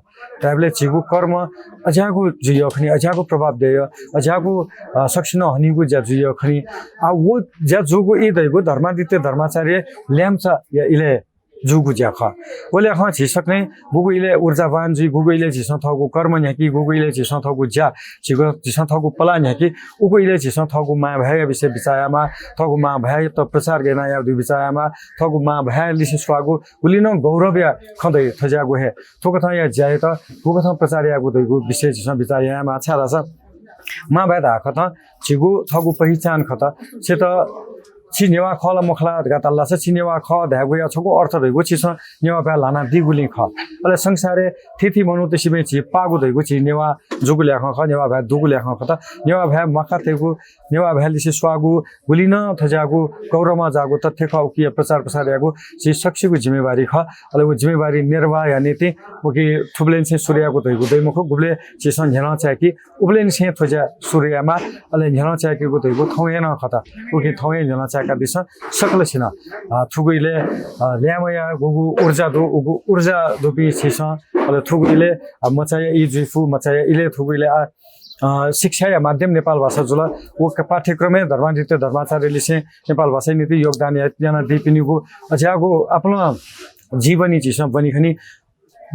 धायेबलय् झीगु कर्म अज्याःगु जुइयः खनी, अज्याःगु प्रभाव दय्यः, अज्याःगु, अ, सकसिनं हनीगु ज्या जुइयः खनी। आ, व ज्या जूगु ई धइगु धर्मादित्य धर्माचार्य ल्याय्म्ह चाया इलय् जूगु ज्या खः। व ल्याखं झी सकलें गुगु इलय् ऊर्जावान जुइ, गुगु इलय् झीसं थःगु कर्म न्ह्याकी, गुगु इलय् झीसं थःगु ज्या, झीगु, झीसं थःगु पलाः न्ह्याकी, उगु इलय् झीसं थःगु मांभाय्या विषय बिचाः यायेमाः, थःगु मांभाय्यात प्रचार गय् यानाः याये धइगु बिचाः यायेमाः, थःगु मांभाय्या लिसे स्वाःगु गुलि नं गौरवया खँ दइ थज्याःगु हे थुकथंया ज्यायात थुकथं प्रचार यायेगु धइगु विषय झीसं बिचाः यायेमाः, छाय्धाःसा मांभाय् धाःकथं झीगु थःगु पहिचान खः। छित छि नेवाः खः ला मखु ला धकाः धाल धाःसा छि नेवाः खः धायेगुया छगू अर्थ धइगु छिसं नेवाः भाय् ल्हानादीगुलिं खः। अले संसारय् थीथी मनूत सिबें झी पाःगु धइगु झी नेवाः जूगु ल्याखं खः, नेवाः भाय् दुगु ल्याखं खः। नेवाः भाय् म्वाकातयेगु, नेवाः भाय् लिसे स्वाःगु, गुलि नं थज्याःगु गौरवं जाःगु तथ्य खः। उकिया प्रचार प्रसार यायेगु झी सकसिगु जिम्मेवारी खः। अले व जिम्मेवारी निर्वाह याये निंतिं उकी थुबलेंनिसें सुरु यायेगु धइगु दइ मखु, गुबलय् झीसं न्ह्यलं चाय्की उबलय्निसें थ्व ज्या सुरु यायेमाः। अले न्ह्यलं चाय्केगु धइगु थौं हे नं खः। उकिं थौं हे न्ह्यलं चाय्कादिसँ सकलसिनं। अ, थुगु इलय्, अ, ल्याय्म्हया गुगु ऊर्जा दु, उगु ऊर्जा दुपिं छिसं, अले थुगु इलय्, अ, मचाया ई जुइफु, मचाया इलय् थुगु इलय्, अ, अ, शिक्षाया माध्यम नेपाल भाषा जुल। व क-, पाठ्यक्रमय् धर्मादित्य धर्माचार्यलिसें नेपाल भाषाया निंतिं योगदान या-, यानादीपिनिगु अज्याःगु आपालं जीवनी झीसं ब्वनी खनी।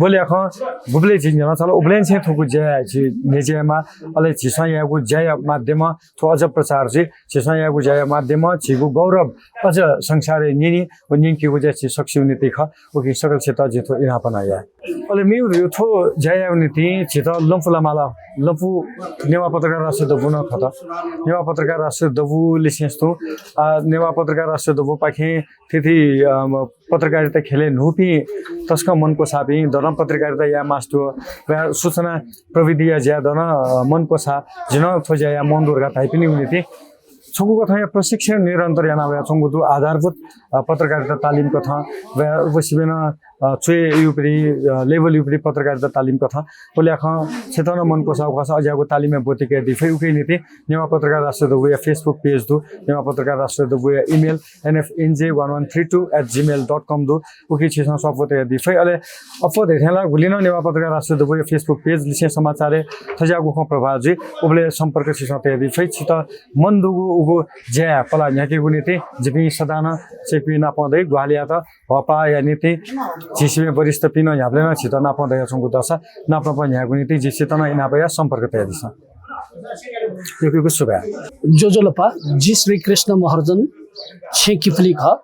व ल्याखं गुबलय् झी न्ह्यलं चाल, उबलय्निसें थुगु ज्या झी न्ह्यज्यायेमाः। अले झीसं याःगु ज्याया माध्यमं थ्व अझ प्रचार जुइ। झीसं याःगु ज्याया माध्यमं झीगु गौरव अझ संसारय् न्यनी। व न्यंकीगु ज्या झी सकसिगु निंतिं खः। उकिं सकलसित जिं थ्व इनाप नं याये। अले मेगु धइगु थ्व ज्या यायेगु निंतिं झीत लँपु लामाल। लँपु नेवाः पत्रकार राष्ट्रिय दबू नं खः। नेवाः पत्रकार राष्ट्रिय दबू लिसें तुं, आ, नेवाः पत्रकार राष्ट्रिय दबूपाखें थीथी, अ, पत्रकारिता ख्यलय् न्हूपिं तसकं मन क्वसाःपिं, दँ नं पत्रकारिता याये मास्ति व, व सूचना प्रविधिया ज्या दँ नं, अ, मन क्वसाः, जिं नं थ्व ज्या याये मन दु धकाः धाइपिनिगु निंतिं छगू कथंया प्रशिक्षण निरन्तर याना वयाच्वंगु दु। आधारभूत, अ, पत्रकारिता तालिम कथं, व, व सिबें नं, अ, च्वय् युपिं, अ, level युपिं पत्रकारिता तालिम कथं। व ल्याखं छित नं मन क्वसाःगु खःसा अज्याःगु तालिमय् ब्वति कयादी फइ। उकिया निंतिं नेवाः पत्रकार राष्ट्रिय दबूया Facebook page दु, नेवाः पत्रकार राष्ट्रिय दबूया email N F N J one one three two at gmail dot com दु। उकी छिसं स्वापू तयादी फइ। अले अप्वः धइथें ला गुलि नं नेवाः पत्रकार राष्ट्रिय दबूया Facebook page लिसें समाचारय् थज्याःगु खँ प्रवाह जुइ, उबलय् सम्पर्क छिसं तयादी फइ। छित मन दुगु उगु ज्याय् पलाः न्ह्याकेगु निंतिं जिपिं सदां नं छिपिं नाप दइ। ग्वाहालियात हःपाःया निंतिं झी सिबें वरिष्ठपिं नं न्ह्याबलें नं छित नाप दयाच्वंगु दःसा नाप नाप न्ह्यायेगु निंतिं जि छित नं इनाप याः, सम्पर्क तयादिसँ। यक्व यक्व सुभाय्। ज्वजलपा, जि श्री कृष्ण महर्जन छेँ किपलि खः।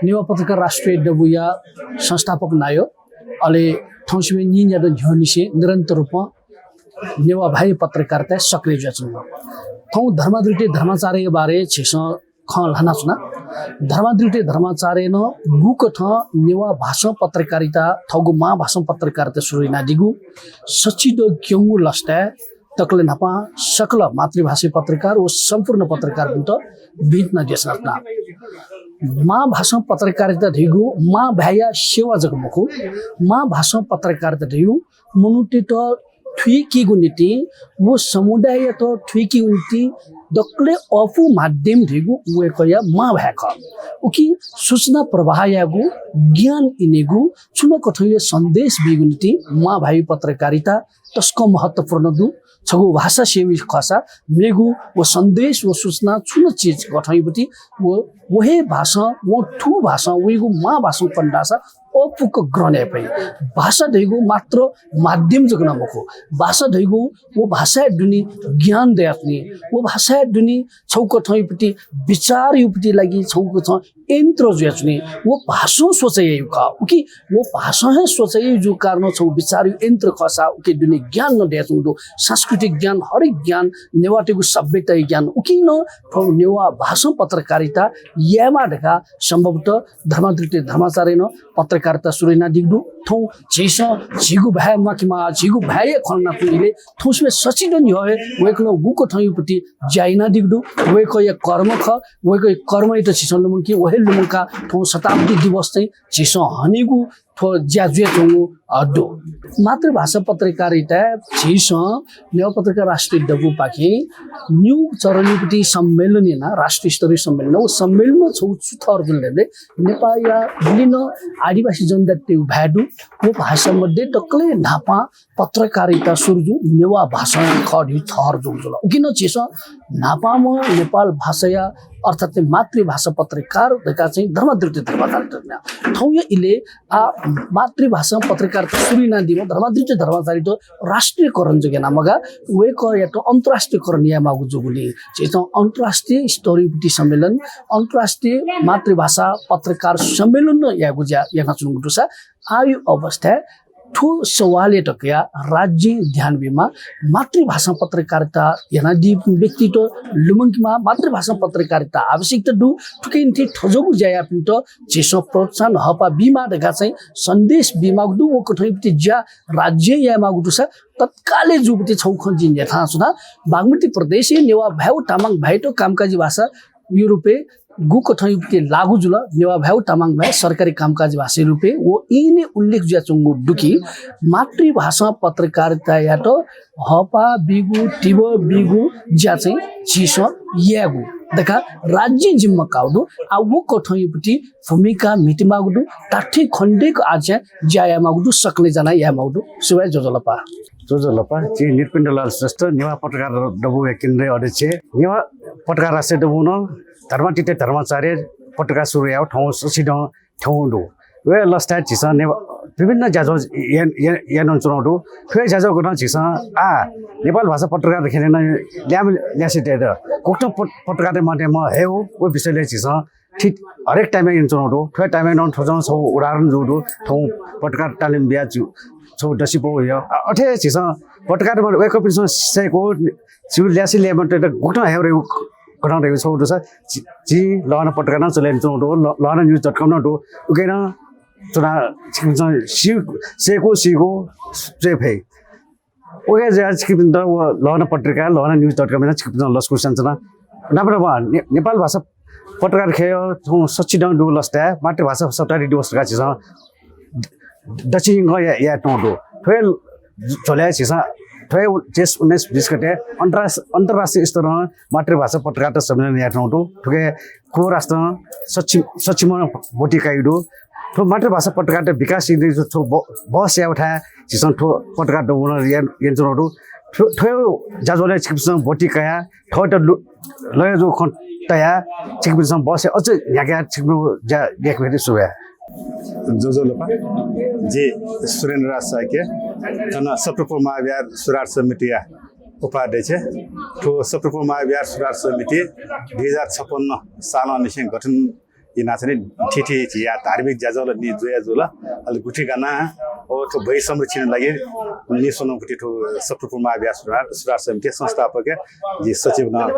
नेवाः पत्रकार राष्ट्रिय दबूया संस्थापक नायः, अले थौं सिबें नीन्यादँ न्ह्यःनिसें निरन्तर रूपं नेवाः भाय् पत्रकारिताय् सक्रिय जुयाच्वंगु। थौं धर्माधिराज धर्माचार्यया बारे झीसं खँ ल्हानाच्वना। धर्माधिराज धर्माचार्यं गुकथं नेवाः भाषां पत्रकारिता, थःगु मां भाषां पत्रकारिता सुरु यानादीगु, सच्छि दँ क्यंगु लसताय् दकलय् न्हापां सकल मातृभाषी पत्रकार व सम्पूर्ण पत्रकारपिन्त भिंतुना देछानाच्वना। मां भाषां पत्रकारिता धइगु मां भाय्‌या सेवा जक मखु, मां भाषां पत्रकारिता धइगु मनूतय्‌त थुइकेगु निंतिं व समुदाययात थुइकेगु निंतिं दकलय् अःपु माध्यम धइगु वय्‌कःया मां भाय् खः। उकिं सूचना प्रवाह यायेगु, ज्ञान इनेगु, छुं नं कथंया सन्देश बीगु निंतिं मां भाय् पत्रकारिता तसकं महत्त्वपूर्ण दु। छगू भाषा सेवी खःसा मेगु व सन्देश व सूचना छुं नं चिज कथंया पति व, व हे भाषां, व थू भाषां, वइगु मां भाषां कन धाःसा अःपुक ग्रहण याये फइ। भाषा धइगु मात्र माध्यम जक नं मखु। भाषा धइगु व भाषाया दुने ज्ञान दयाच्वनी, व भाषाया दुने छगू कथंया पति विचारया पति लागि छगू कथं यन्त्र जुयाच्वनी। व भाषां सोच याइगु खः। उकिं व भाषां हे सोच याइगु जूगु कारणं छगू विचारया यन्त्र खःसा उकी दुने ज्ञान नं दयाच्वंगु दु। सांस्कृतिक ज्ञान, हरेक ज्ञान, नेवाःतय्‌गु सभ्यताया ज्ञान। उकिं नं थ्व नेवाः भाषां पत्रकारिता यायेमाः धकाः सम्भवतः धर्माधिराज धर्माचार्यं नं पत्रकारिता सुरु यानादीगु दु। थौं झीसं झीगु भाय् म्वाकेमाः, झीगु भाय्‌या खँ ल्हानाच्वंगु इलय् थौं सिबें सच्छि दँ न्ह्यः हे वय्‌कलं गुकथंया पति ज्या यानादीगु दु, वय्‌कःया कर्म खः, वय्‌कःया कर्मयात झीसं लुमंकी। व हे लुमंकाः थौं शताब्दी दिवस चाहिँ झीसं हनेगु थ्व ज्या जुयाच्वंगु, अ, दु। मातृभाषा पत्रकारिताय् झीसं नेवाः पत्रकार राष्ट्रिय दबूपाखें निगू चरणया पति सम्मेलन याना, राष्ट्रिय स्तरीय सम्मेलन। व सम्मेलन छगू छु ठहर जुल धाःसा नेपाःया गुलि नं आदिवासी जनजातितय्‌गु भाय् दु। व भाय्‌या मध्ये दकलय् न्हापां पत्रकारिता सुरु जूगु नेवाः भाषां खः धइगु ठहर जूगु जुल। उकिं नं झीसं न्हापांम्ह नेपाल भाषाया अर्थात् मातृभाषा पत्रकार धकाः चाहिँ धर्माधिराज धर्माचार्ययात दु। थौंया इलय् आः मातृभाषां पत्रकारिता सुरु यानादीम्ह धर्माधिराज धर्माचार्ययात राष्ट्रियकरण जक याना मगाः, वय्‌कःयात अन्तर्राष्ट्रियकरण यायेमाःगु जूगुलिं झीसं अन्तर्राष्ट्रिय स्तरीय पति सम्मेलन, अन्तर्राष्ट्रिय मातृभाषा पत्रकार सम्मेलन नं यायेगु ज्या यानाच्वनागु दुसा आःया अवस्थाय् थ्व सवालयात कयाः राज्यं ध्यान बीमाः, मातृभाषां पत्रकारिता यानादीपिं व्यक्तित लुमंकेमाः, मातृभाषां पत्रकारिता आवश्यकता दु, थुकिया निंतिं थज्याःगु ज्या याःपिन्त झीसं प्रोत्साहन हःपाः बीमाः धकाः चाहिँ सन्देश बीमाःगु दु। व कथंया पति ज्या राज्यं यायेमाःगु दुसा तत्कालय् जूगु पति छगू खँ जिं न्ह्यथनाच्वना। बागमती प्रदेशय् नेवाः भाय् व तामाङ भाय्‌त कामकाजी भाषा युरोपय् गुकथंया पति लागू जुल, नेवाः भाय् व तामाङ भाय् सरकारी कामकाजी भाषाया रूपय् व इने उल्लेख जुयाच्वंगु दु कि मातृभाषां पत्रकारितायात हःपाः बीगु, तिबः बीगु ज्या चाहिँ झीसं यायेगु धकाः राज्यं जिम्मा काःगु दु। आः व कथंया पति भूमिका म्हितेमाःगु दु, धात्थें खनेदय्क आज्यां ज्या यायेमाःगु दु, सकलें जानाः यायेमाःगु दु। सुभाय्, ज्वजलपा। ज्वजलपा, जि नृपेन्द्रलाल श्रेष्ठ, नेवाः पत्रकार दबूया केन्द्रीय अध्यक्ष। नेवाः पत्रकार राष्ट्रिय दबूं धर्माधिराज धर्माचार्यं पत्रकार सुरु याःगु थौं सच्छि दँ थ्यंगु दु। व लसताय् झीसं ने-, विभिन्न ज्याझ्वः या-, या-, यानाच्वनागु दु। थ्व ज्याझ्वःगु नं झीसं आः नेपाल भाषा पत्रकार ख्यलय् नं ल्याय्म्ह ल्यासेतय्त गुकथं पत-, पत्रकारिता माध्यमं हये, व विषयलय् झीसं ठीक हरेक time-य् यानाच्वनागु दु। थ्व time-य् नं थ्व नं छगू उदाहरण जूगु दु। थौं पत्रकार तालिम बिया जु-, छगू दसिपौ वया। अ, अथे हे झीसं पत्रकार वय्कःपिन्सं सय्कू, झीगु ल्यासे ल्याय्म्हतय्त गुकथं हये रे, गुकथं हये छगू दुसा, झी लःल्हाना पत्रकार नं चले यानाच्वनागु दु, लःल्हाना news dot com नं दु। उकिं नं च्वना छिकपिन्सं सय्कू सीगु च्वये फइ। उकिं जुयाः छिकपिन्त व लःल्हाना पत्रिका, लःल्हाना news dot com नं छिकपिन्सं लसकुस यानाच्वना। नाप नाप नेपाल भाषा पत्रकार ख्यलय् थौं सच्छि दँ दुगु लसताय् मातृभाषा सप्ताह दिवस धकाः झीसं दच्छि न्हिगः याये, यायेत्यंगु दु। थ्व हे झ्वलय् झीसं थ्व हे जेष्ठ उन्नाइस बिस गते अन्तर्राष्ट्रिय स्तरं मातृभाषा पत्रकारत सम्मेलन यायेत्यंगु दु। थुके कुँवर आश्रमं सच्छि, सच्छि ब्वति कयागु दु। थ्व मातृभाषा पत्रकारत विकास यायेगु थ्व बहस यायेगु थाय् झीसं थ्व पत्रकार दबू नं यानाच्वनागु दु। थ्व हे ज्याझ्वलय् छिकपिन्सं ब्वति कयाः थःत लय् जूगु खँ तयाः छिकपिन्सं बहस अझ न्ह्याकाः छिकपिनि ज्या यायेगु निंतिं सुभाय्। ज्वजलपा। जि सुरेन्द्र राज शाक्य, थन सप्तपुर महाविहार सुधार समितिया उपाध्यक्ष। थ्व सप्तपुर महाविहार सुधार समिति दुई हजार छपन्न सालंनिसें गठन यानाः चाहिँ नि थीथी झीया धार्मिक ज्याझ्वलय् निं जुया जुल। अले गुथि गाना व थ्व ब्वति संरक्षण लागि निस्वनागु थ्व सप्तपुर महाविहार सुधार, सुधार समिति संस्थापक जि सचिव नं।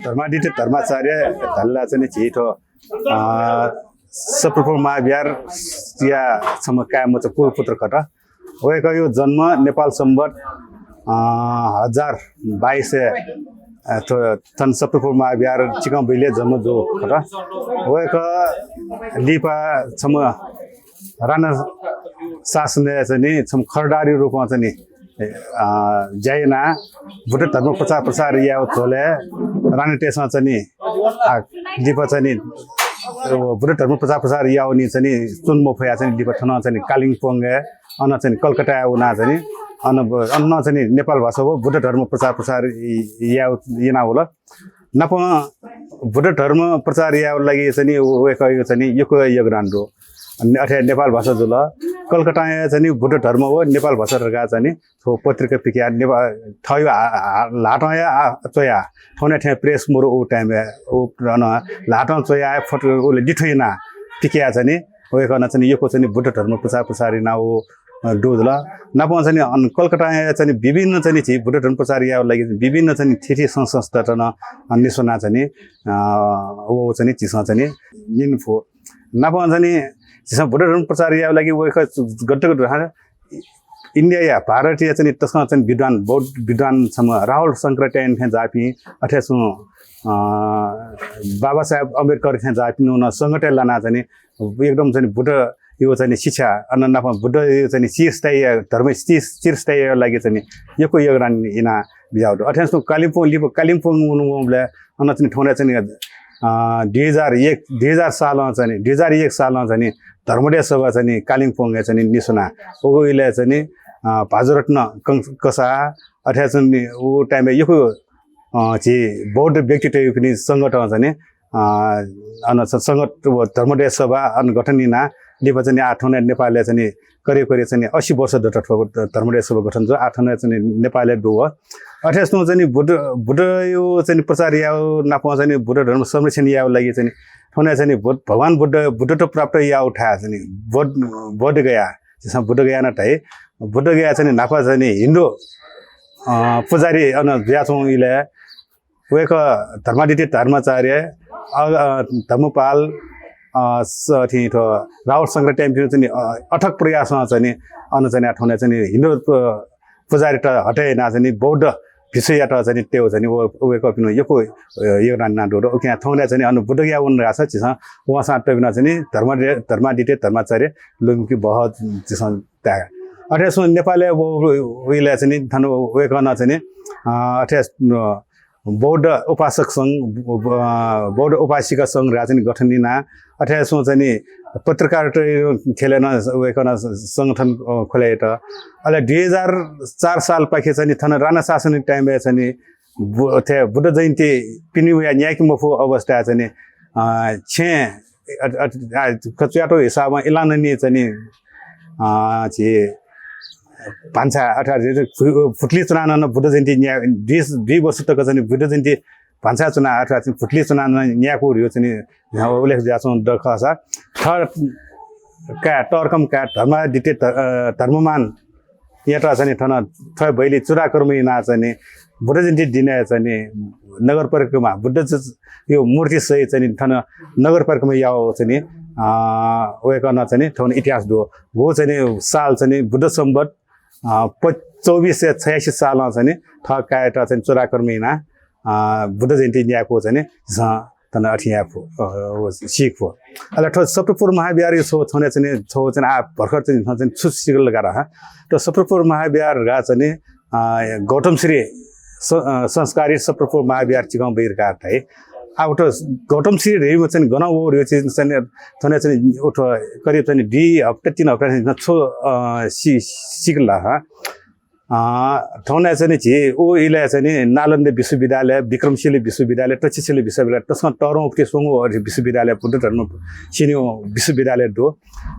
धर्मादित्य धर्माचार्य धाल ला चाहिँ नि झी थ्व, अ, सप्तपुर महाविहारया छम्ह काय् मचा कुलपुत्र खः। वय्कःया जन्म नेपाल संवत्, अ, हजार बाइस, अ, थ्व थन सप्तपुर महाविहार चिकं बुइलय् जन्म जूगु खः। वय्कः लिपा छम्ह राणा शासनय् चाहिँ नि छम्ह खर्दारया रूपं चाहिँ नि, अ, ज्या यानाः बुद्ध धर्म प्रचार प्रसार यायेगु झ्वलय् राणातय्सं चाहिँ नि, आ, लिपा चाहिँ नि, अ, बुद्ध धर्म प्रचार प्रसार यायेगु निं चाहिँ नि च्वने मफयाः चाहिँ नि लिपा थन चाहिँ नि कालिम्पोङय्, अन चाहिँ नि कलकत्ताय् वनाः चाहिँ नि अन ब-, अन नं चाहिँ नि नेपाल भाषा व बुद्ध धर्म प्रचार प्रसार य-, यायेगु यानावल। नापं बुद्ध धर्म प्रचार यायेगु लागि चाहिँ नि वय्कःया चाहिँ नि यक्व योगदान दु। अनि अथे नेपाल भाषा जुल। कलकत्ताया चाहिँ नि बुद्ध धर्म व नेपाल भाषा धकाः चाहिँ नि थ्व पत्रिका पिकयाः नेपा-, थःगु हा-, हा-, ल्हातं हे आ-, च्वयाः, थौंया थें press मरु उ time-य्, उ अन ल्हातं च्वयाः फट-, उले लिथ्व यानाः पिकयाः चाहिँ नि वय्कलं चाहिँ नि यक्व चाहिँ नि बुद्ध धर्म प्रचार प्रसार यानाः उ, अ, दु जुल। नापं चाहिँ नि अन कलकत्ताया चाहिँ नि विभिन्न चाहिँ नि झी बुद्ध धर्म प्रचार यायेगु लागि विभिन्न चाहिँ नि थीथी संघ संस्थात नं, अ, निस्वनाः चाहिँ नि, अ, व चाहिँ नि झीसं चाहिँ नि न्यने फु। नापं चाहिँ नि झीसं बुद्ध धर्म प्रचार यायेगु लागि वय्कः गथे गथे इन्डियाया, भारतया चाहिँ नि तसकं चाहिँ नि विद्वान, बौद्ध विद्वान छम्ह राहुल शंकराचार्य थें जाःपिं, अथे छुं, अ, बाबा साहेब अम्बेडकर थें जाःपिं नं संगतय् लानाः चाहिँ नि एकदम चाहिँ नि बुद्धया चाहिँ नि शिक्षा, अन नाप बुद्धया चाहिँ नि चिरस्थायी धर्म चिर-, चिरस्थायीया लागि चाहिँ नि यक्व योगदान याना बिज्याःगु दु। अथे छुं कालिम्पोङ लिपा कालिम्पोङ वने वंबलय् अन चाहिँ नि थौंया चाहिँ नि, अ, दुई हजार एक, दुई हजार सालं चाहिँ नि, दुई हजार एक सालं चाहिँ नि धर्मोदय सभा चाहिँ नि कालिम्पोङय् चाहिँ नि निस्वना। उगु इलय् चाहिँ नि, अ, भाजुरत्न कं-, कसाः, अथे चाहिँ नि उ time-य् यक्व, अ, झी बौद्ध व्यक्तित्वया निं संगतं चाहिँ नि, अ, अन स-, संगत व धर्मोदय सभा अन गठन याना लिपा चाहिँ नि आः थौंया नेपालय् चाहिँ नि करिब करिब चाहिँ नि अस्सी वर्ष दत थ्व धर्मोदय सभा गठन जुल। आः थौंया चाहिँ नि नेपालय् दु। अथे छुं चाहिँ नि बुद्ध, बुद्धया चाहिँ नि प्रचार यायेगु नाप चाहिँ नि बुद्ध धर्म संरक्षण यायेगु लागि चाहिँ नि थौंया चाहिँ नि बुद्ध, भगवान बुद्ध, बुद्धत्व प्राप्त यायेगु थाय् चाहिँ नि बोध, बोधगया, झीसं बुद्धगया नं धाइ। बुद्धगया चाहिँ नि न्हापा चाहिँ नि हिन्दू, अ, पुजारी अन जुयाच्वंगु इलय् वय्कः धर्मादित्य धर्माचार्य, अ, अ, धर्मपाल, अ, स-, थि थ्व राहुल शंकराचार्यपिं चाहिँ नि, अ, अथक प्रयासं चाहिँ नि अन चाहिँ नि थौंया चाहिँ नि हिन्दू, अ, पुजारीत हटे यानाः चाहिँ नि बौद्ध भिक्षुयात चाहिँ नि तयेगु चाहिँ नि व, वय्कःपिं यक्व, अ, योगदान याना दु। उकिं थौंया चाहिँ नि अन बुद्धगया वन धाःसा झीसं वंसां तबिनं चाहिँ नि धर्म-, धर्मादित्य धर्माचार्य लुमकी बह झीसं ताये। अथे छुं नेपालय् व, व, व इलय् चाहिँ नि थन वय्कलं चाहिँ नि, अ, अथे, अ, बौद्ध उपासक संघ, ब-, अ, बौद्ध उपासिका संघ धकाः चाहिँ नि गठन याना। अथे छुं चाहिँ नि पत्रकारिता ख्यलय् नं वय्कलं संगठन, अ, खोले यात। अले दुई हजार चार सालपाखे चाहिँ नि थन राणा शासनया time-य् चाहिँ नि बु-, अथे बुद्ध जयन्ती पिने वयाः न्यायेके मफु अवस्थाय् चाहिँ नि, अ, छेँ, अ, अ, अ, कचुयातो हिसाबं इलाननी चाहिँ नि, अ, झी भान्सा अथवा फु-, फुटुली च्वनाः नं बुद्ध जयन्ती न्याये, दुई, दुई वर्ष तक चाहिँ नि बुद्ध जयन्ती भान्सा च्वनाः अथवा चाहिँ फुटुली च्वनाः नं न्यायेकूगु चाहिँ नि उल्लेख जुयाच्वंगु दु खःसा, थः काय्, तःधंम्ह काय् धर्मादित्य ध-, अ, धर्ममान यात चाहिँ नि थन थ्व बैली चूडाकर्म याना चाहिँ नि बुद्ध जयन्ती दिने चाहिँ नि नगर परिक्रमा बुद्ध ज-, यो मूर्ति सहित चाहिँ नि थन नगर परिक्रमा याव चाहिँ नि, अ, वय्कलं चाहिँ नि थन इतिहास दु। गु चाहिँ नि साल चाहिँ नि बुद्ध संवत, अ, प-, चौबिस सय छयासी सालं चाहिँ नि थः काय्‌त चाहिँ नि चूडाकर्म याना, अ, बुद्ध जयन्ती न्यायेकू चाहिँ नि झीसं थन अथे याये फु, अ, व सीके फु। अले थ्व सप्तपुर महाविहार यो छगू थन चाहिँ नि, छगू चाहिँ नि आ भर्खर चाहिँ नि थन चाहिँ नि छु सिकल गार हा। त सप्तपुर महाविहार गा चाहिँ नि, अ, गौतम श्री स-, अ, संस्कारी सप्तपुर महाविहार चिकं बैर कार थाइ। आ उत गौतम श्री रेम चाहिँ नि गन वो रे चाहिँ नि थन चाहिँ नि उत करिब चाहिँ नि दुई हप्ता, तीन हप्ता चाहिँ नि छु, अ, सी-, सिकल हा। अ, थौंया चाहिँ नि झी उ इलय् चाहिँ नि नालन्दा विश्वविद्यालय, विक्रमशिला विश्वविद्यालय, तक्षशिला विश्वविद्यालय, तसकं तःधंगु पुति स्वंगू अथे विश्वविद्यालय, बुद्ध धर्म सिन्यु विश्वविद्यालय दु।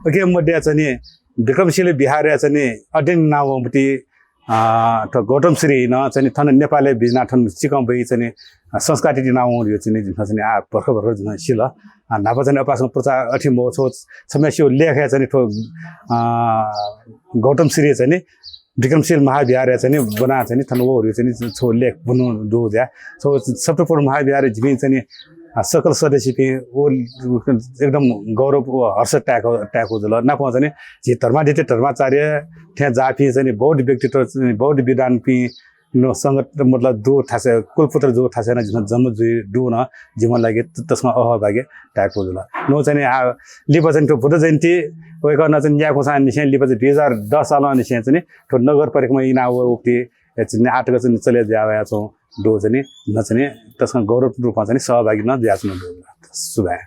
उके मध्ये चाहिँ नि विक्रमशिला विहारय् चाहिँ नि अध्ययन याना वंगु पुति, अ, थ्व गौतम श्री नं चाहिँ नि थन नेपालय् बिज्याना थन चिकं बै चाहिँ नि संस्कारी याना वंगु यो चाहिँ नि जिमिसं चाहिँ नि आ भर्खर भर्खर जिमिसं सिल। अ, न्हापा चाहिँ नि अपासं प्रचार अथे मो छो छम्ह स्यू लेखय् चाहिँ नि थ्व, अ, गौतम श्री चाहिँ नि विक्रमशिला महाविहारय् चाहिँ नि ब्वना चाहिँ नि थन वःगु चाहिँ नि छगू लेख ब्वनु दु ज्या। छगू सप्तपुर महाविहारय् जिपिं चाहिँ नि, अ, सकल सदस्यपिं व एकदम गौरव व हर्ष ताय्‌क, ताय्‌कू जुल। नापं चाहिँ नि झी धर्मादित्य धर्माचार्य थें जाःपिं चाहिँ नि बौद्ध व्यक्तित्व चाहिँ नि बौद्ध विद्वानपिं नं संगत मतलब दु थासय् कुलपुत्र जू थासय् नं जिमिसं जन्म जुइ दु नं जिमिगु लागि त-, तसकं अहोभाग्य ताय्‌कू जुल। नं चाहिँ नि आ लिपा चाहिँ नि थ्व बुद्ध जयन्ती वय्‌कलं चाहिँ नि न्यायेकूसां निसें लिपा चाहिँ दुई हजार दस सालं निसें चाहिँ नि थ्व नगर परिक्रमा याना वःगु पुति चाहिँ नि आःतक चाहिँ नि चले जुया वया च्वं दु चाहिँ नि न चाहिँ नि तसकं गौरव रूपं चाहिँ नि सहभागी नं जुयाच्वनु दु। सुभाय्।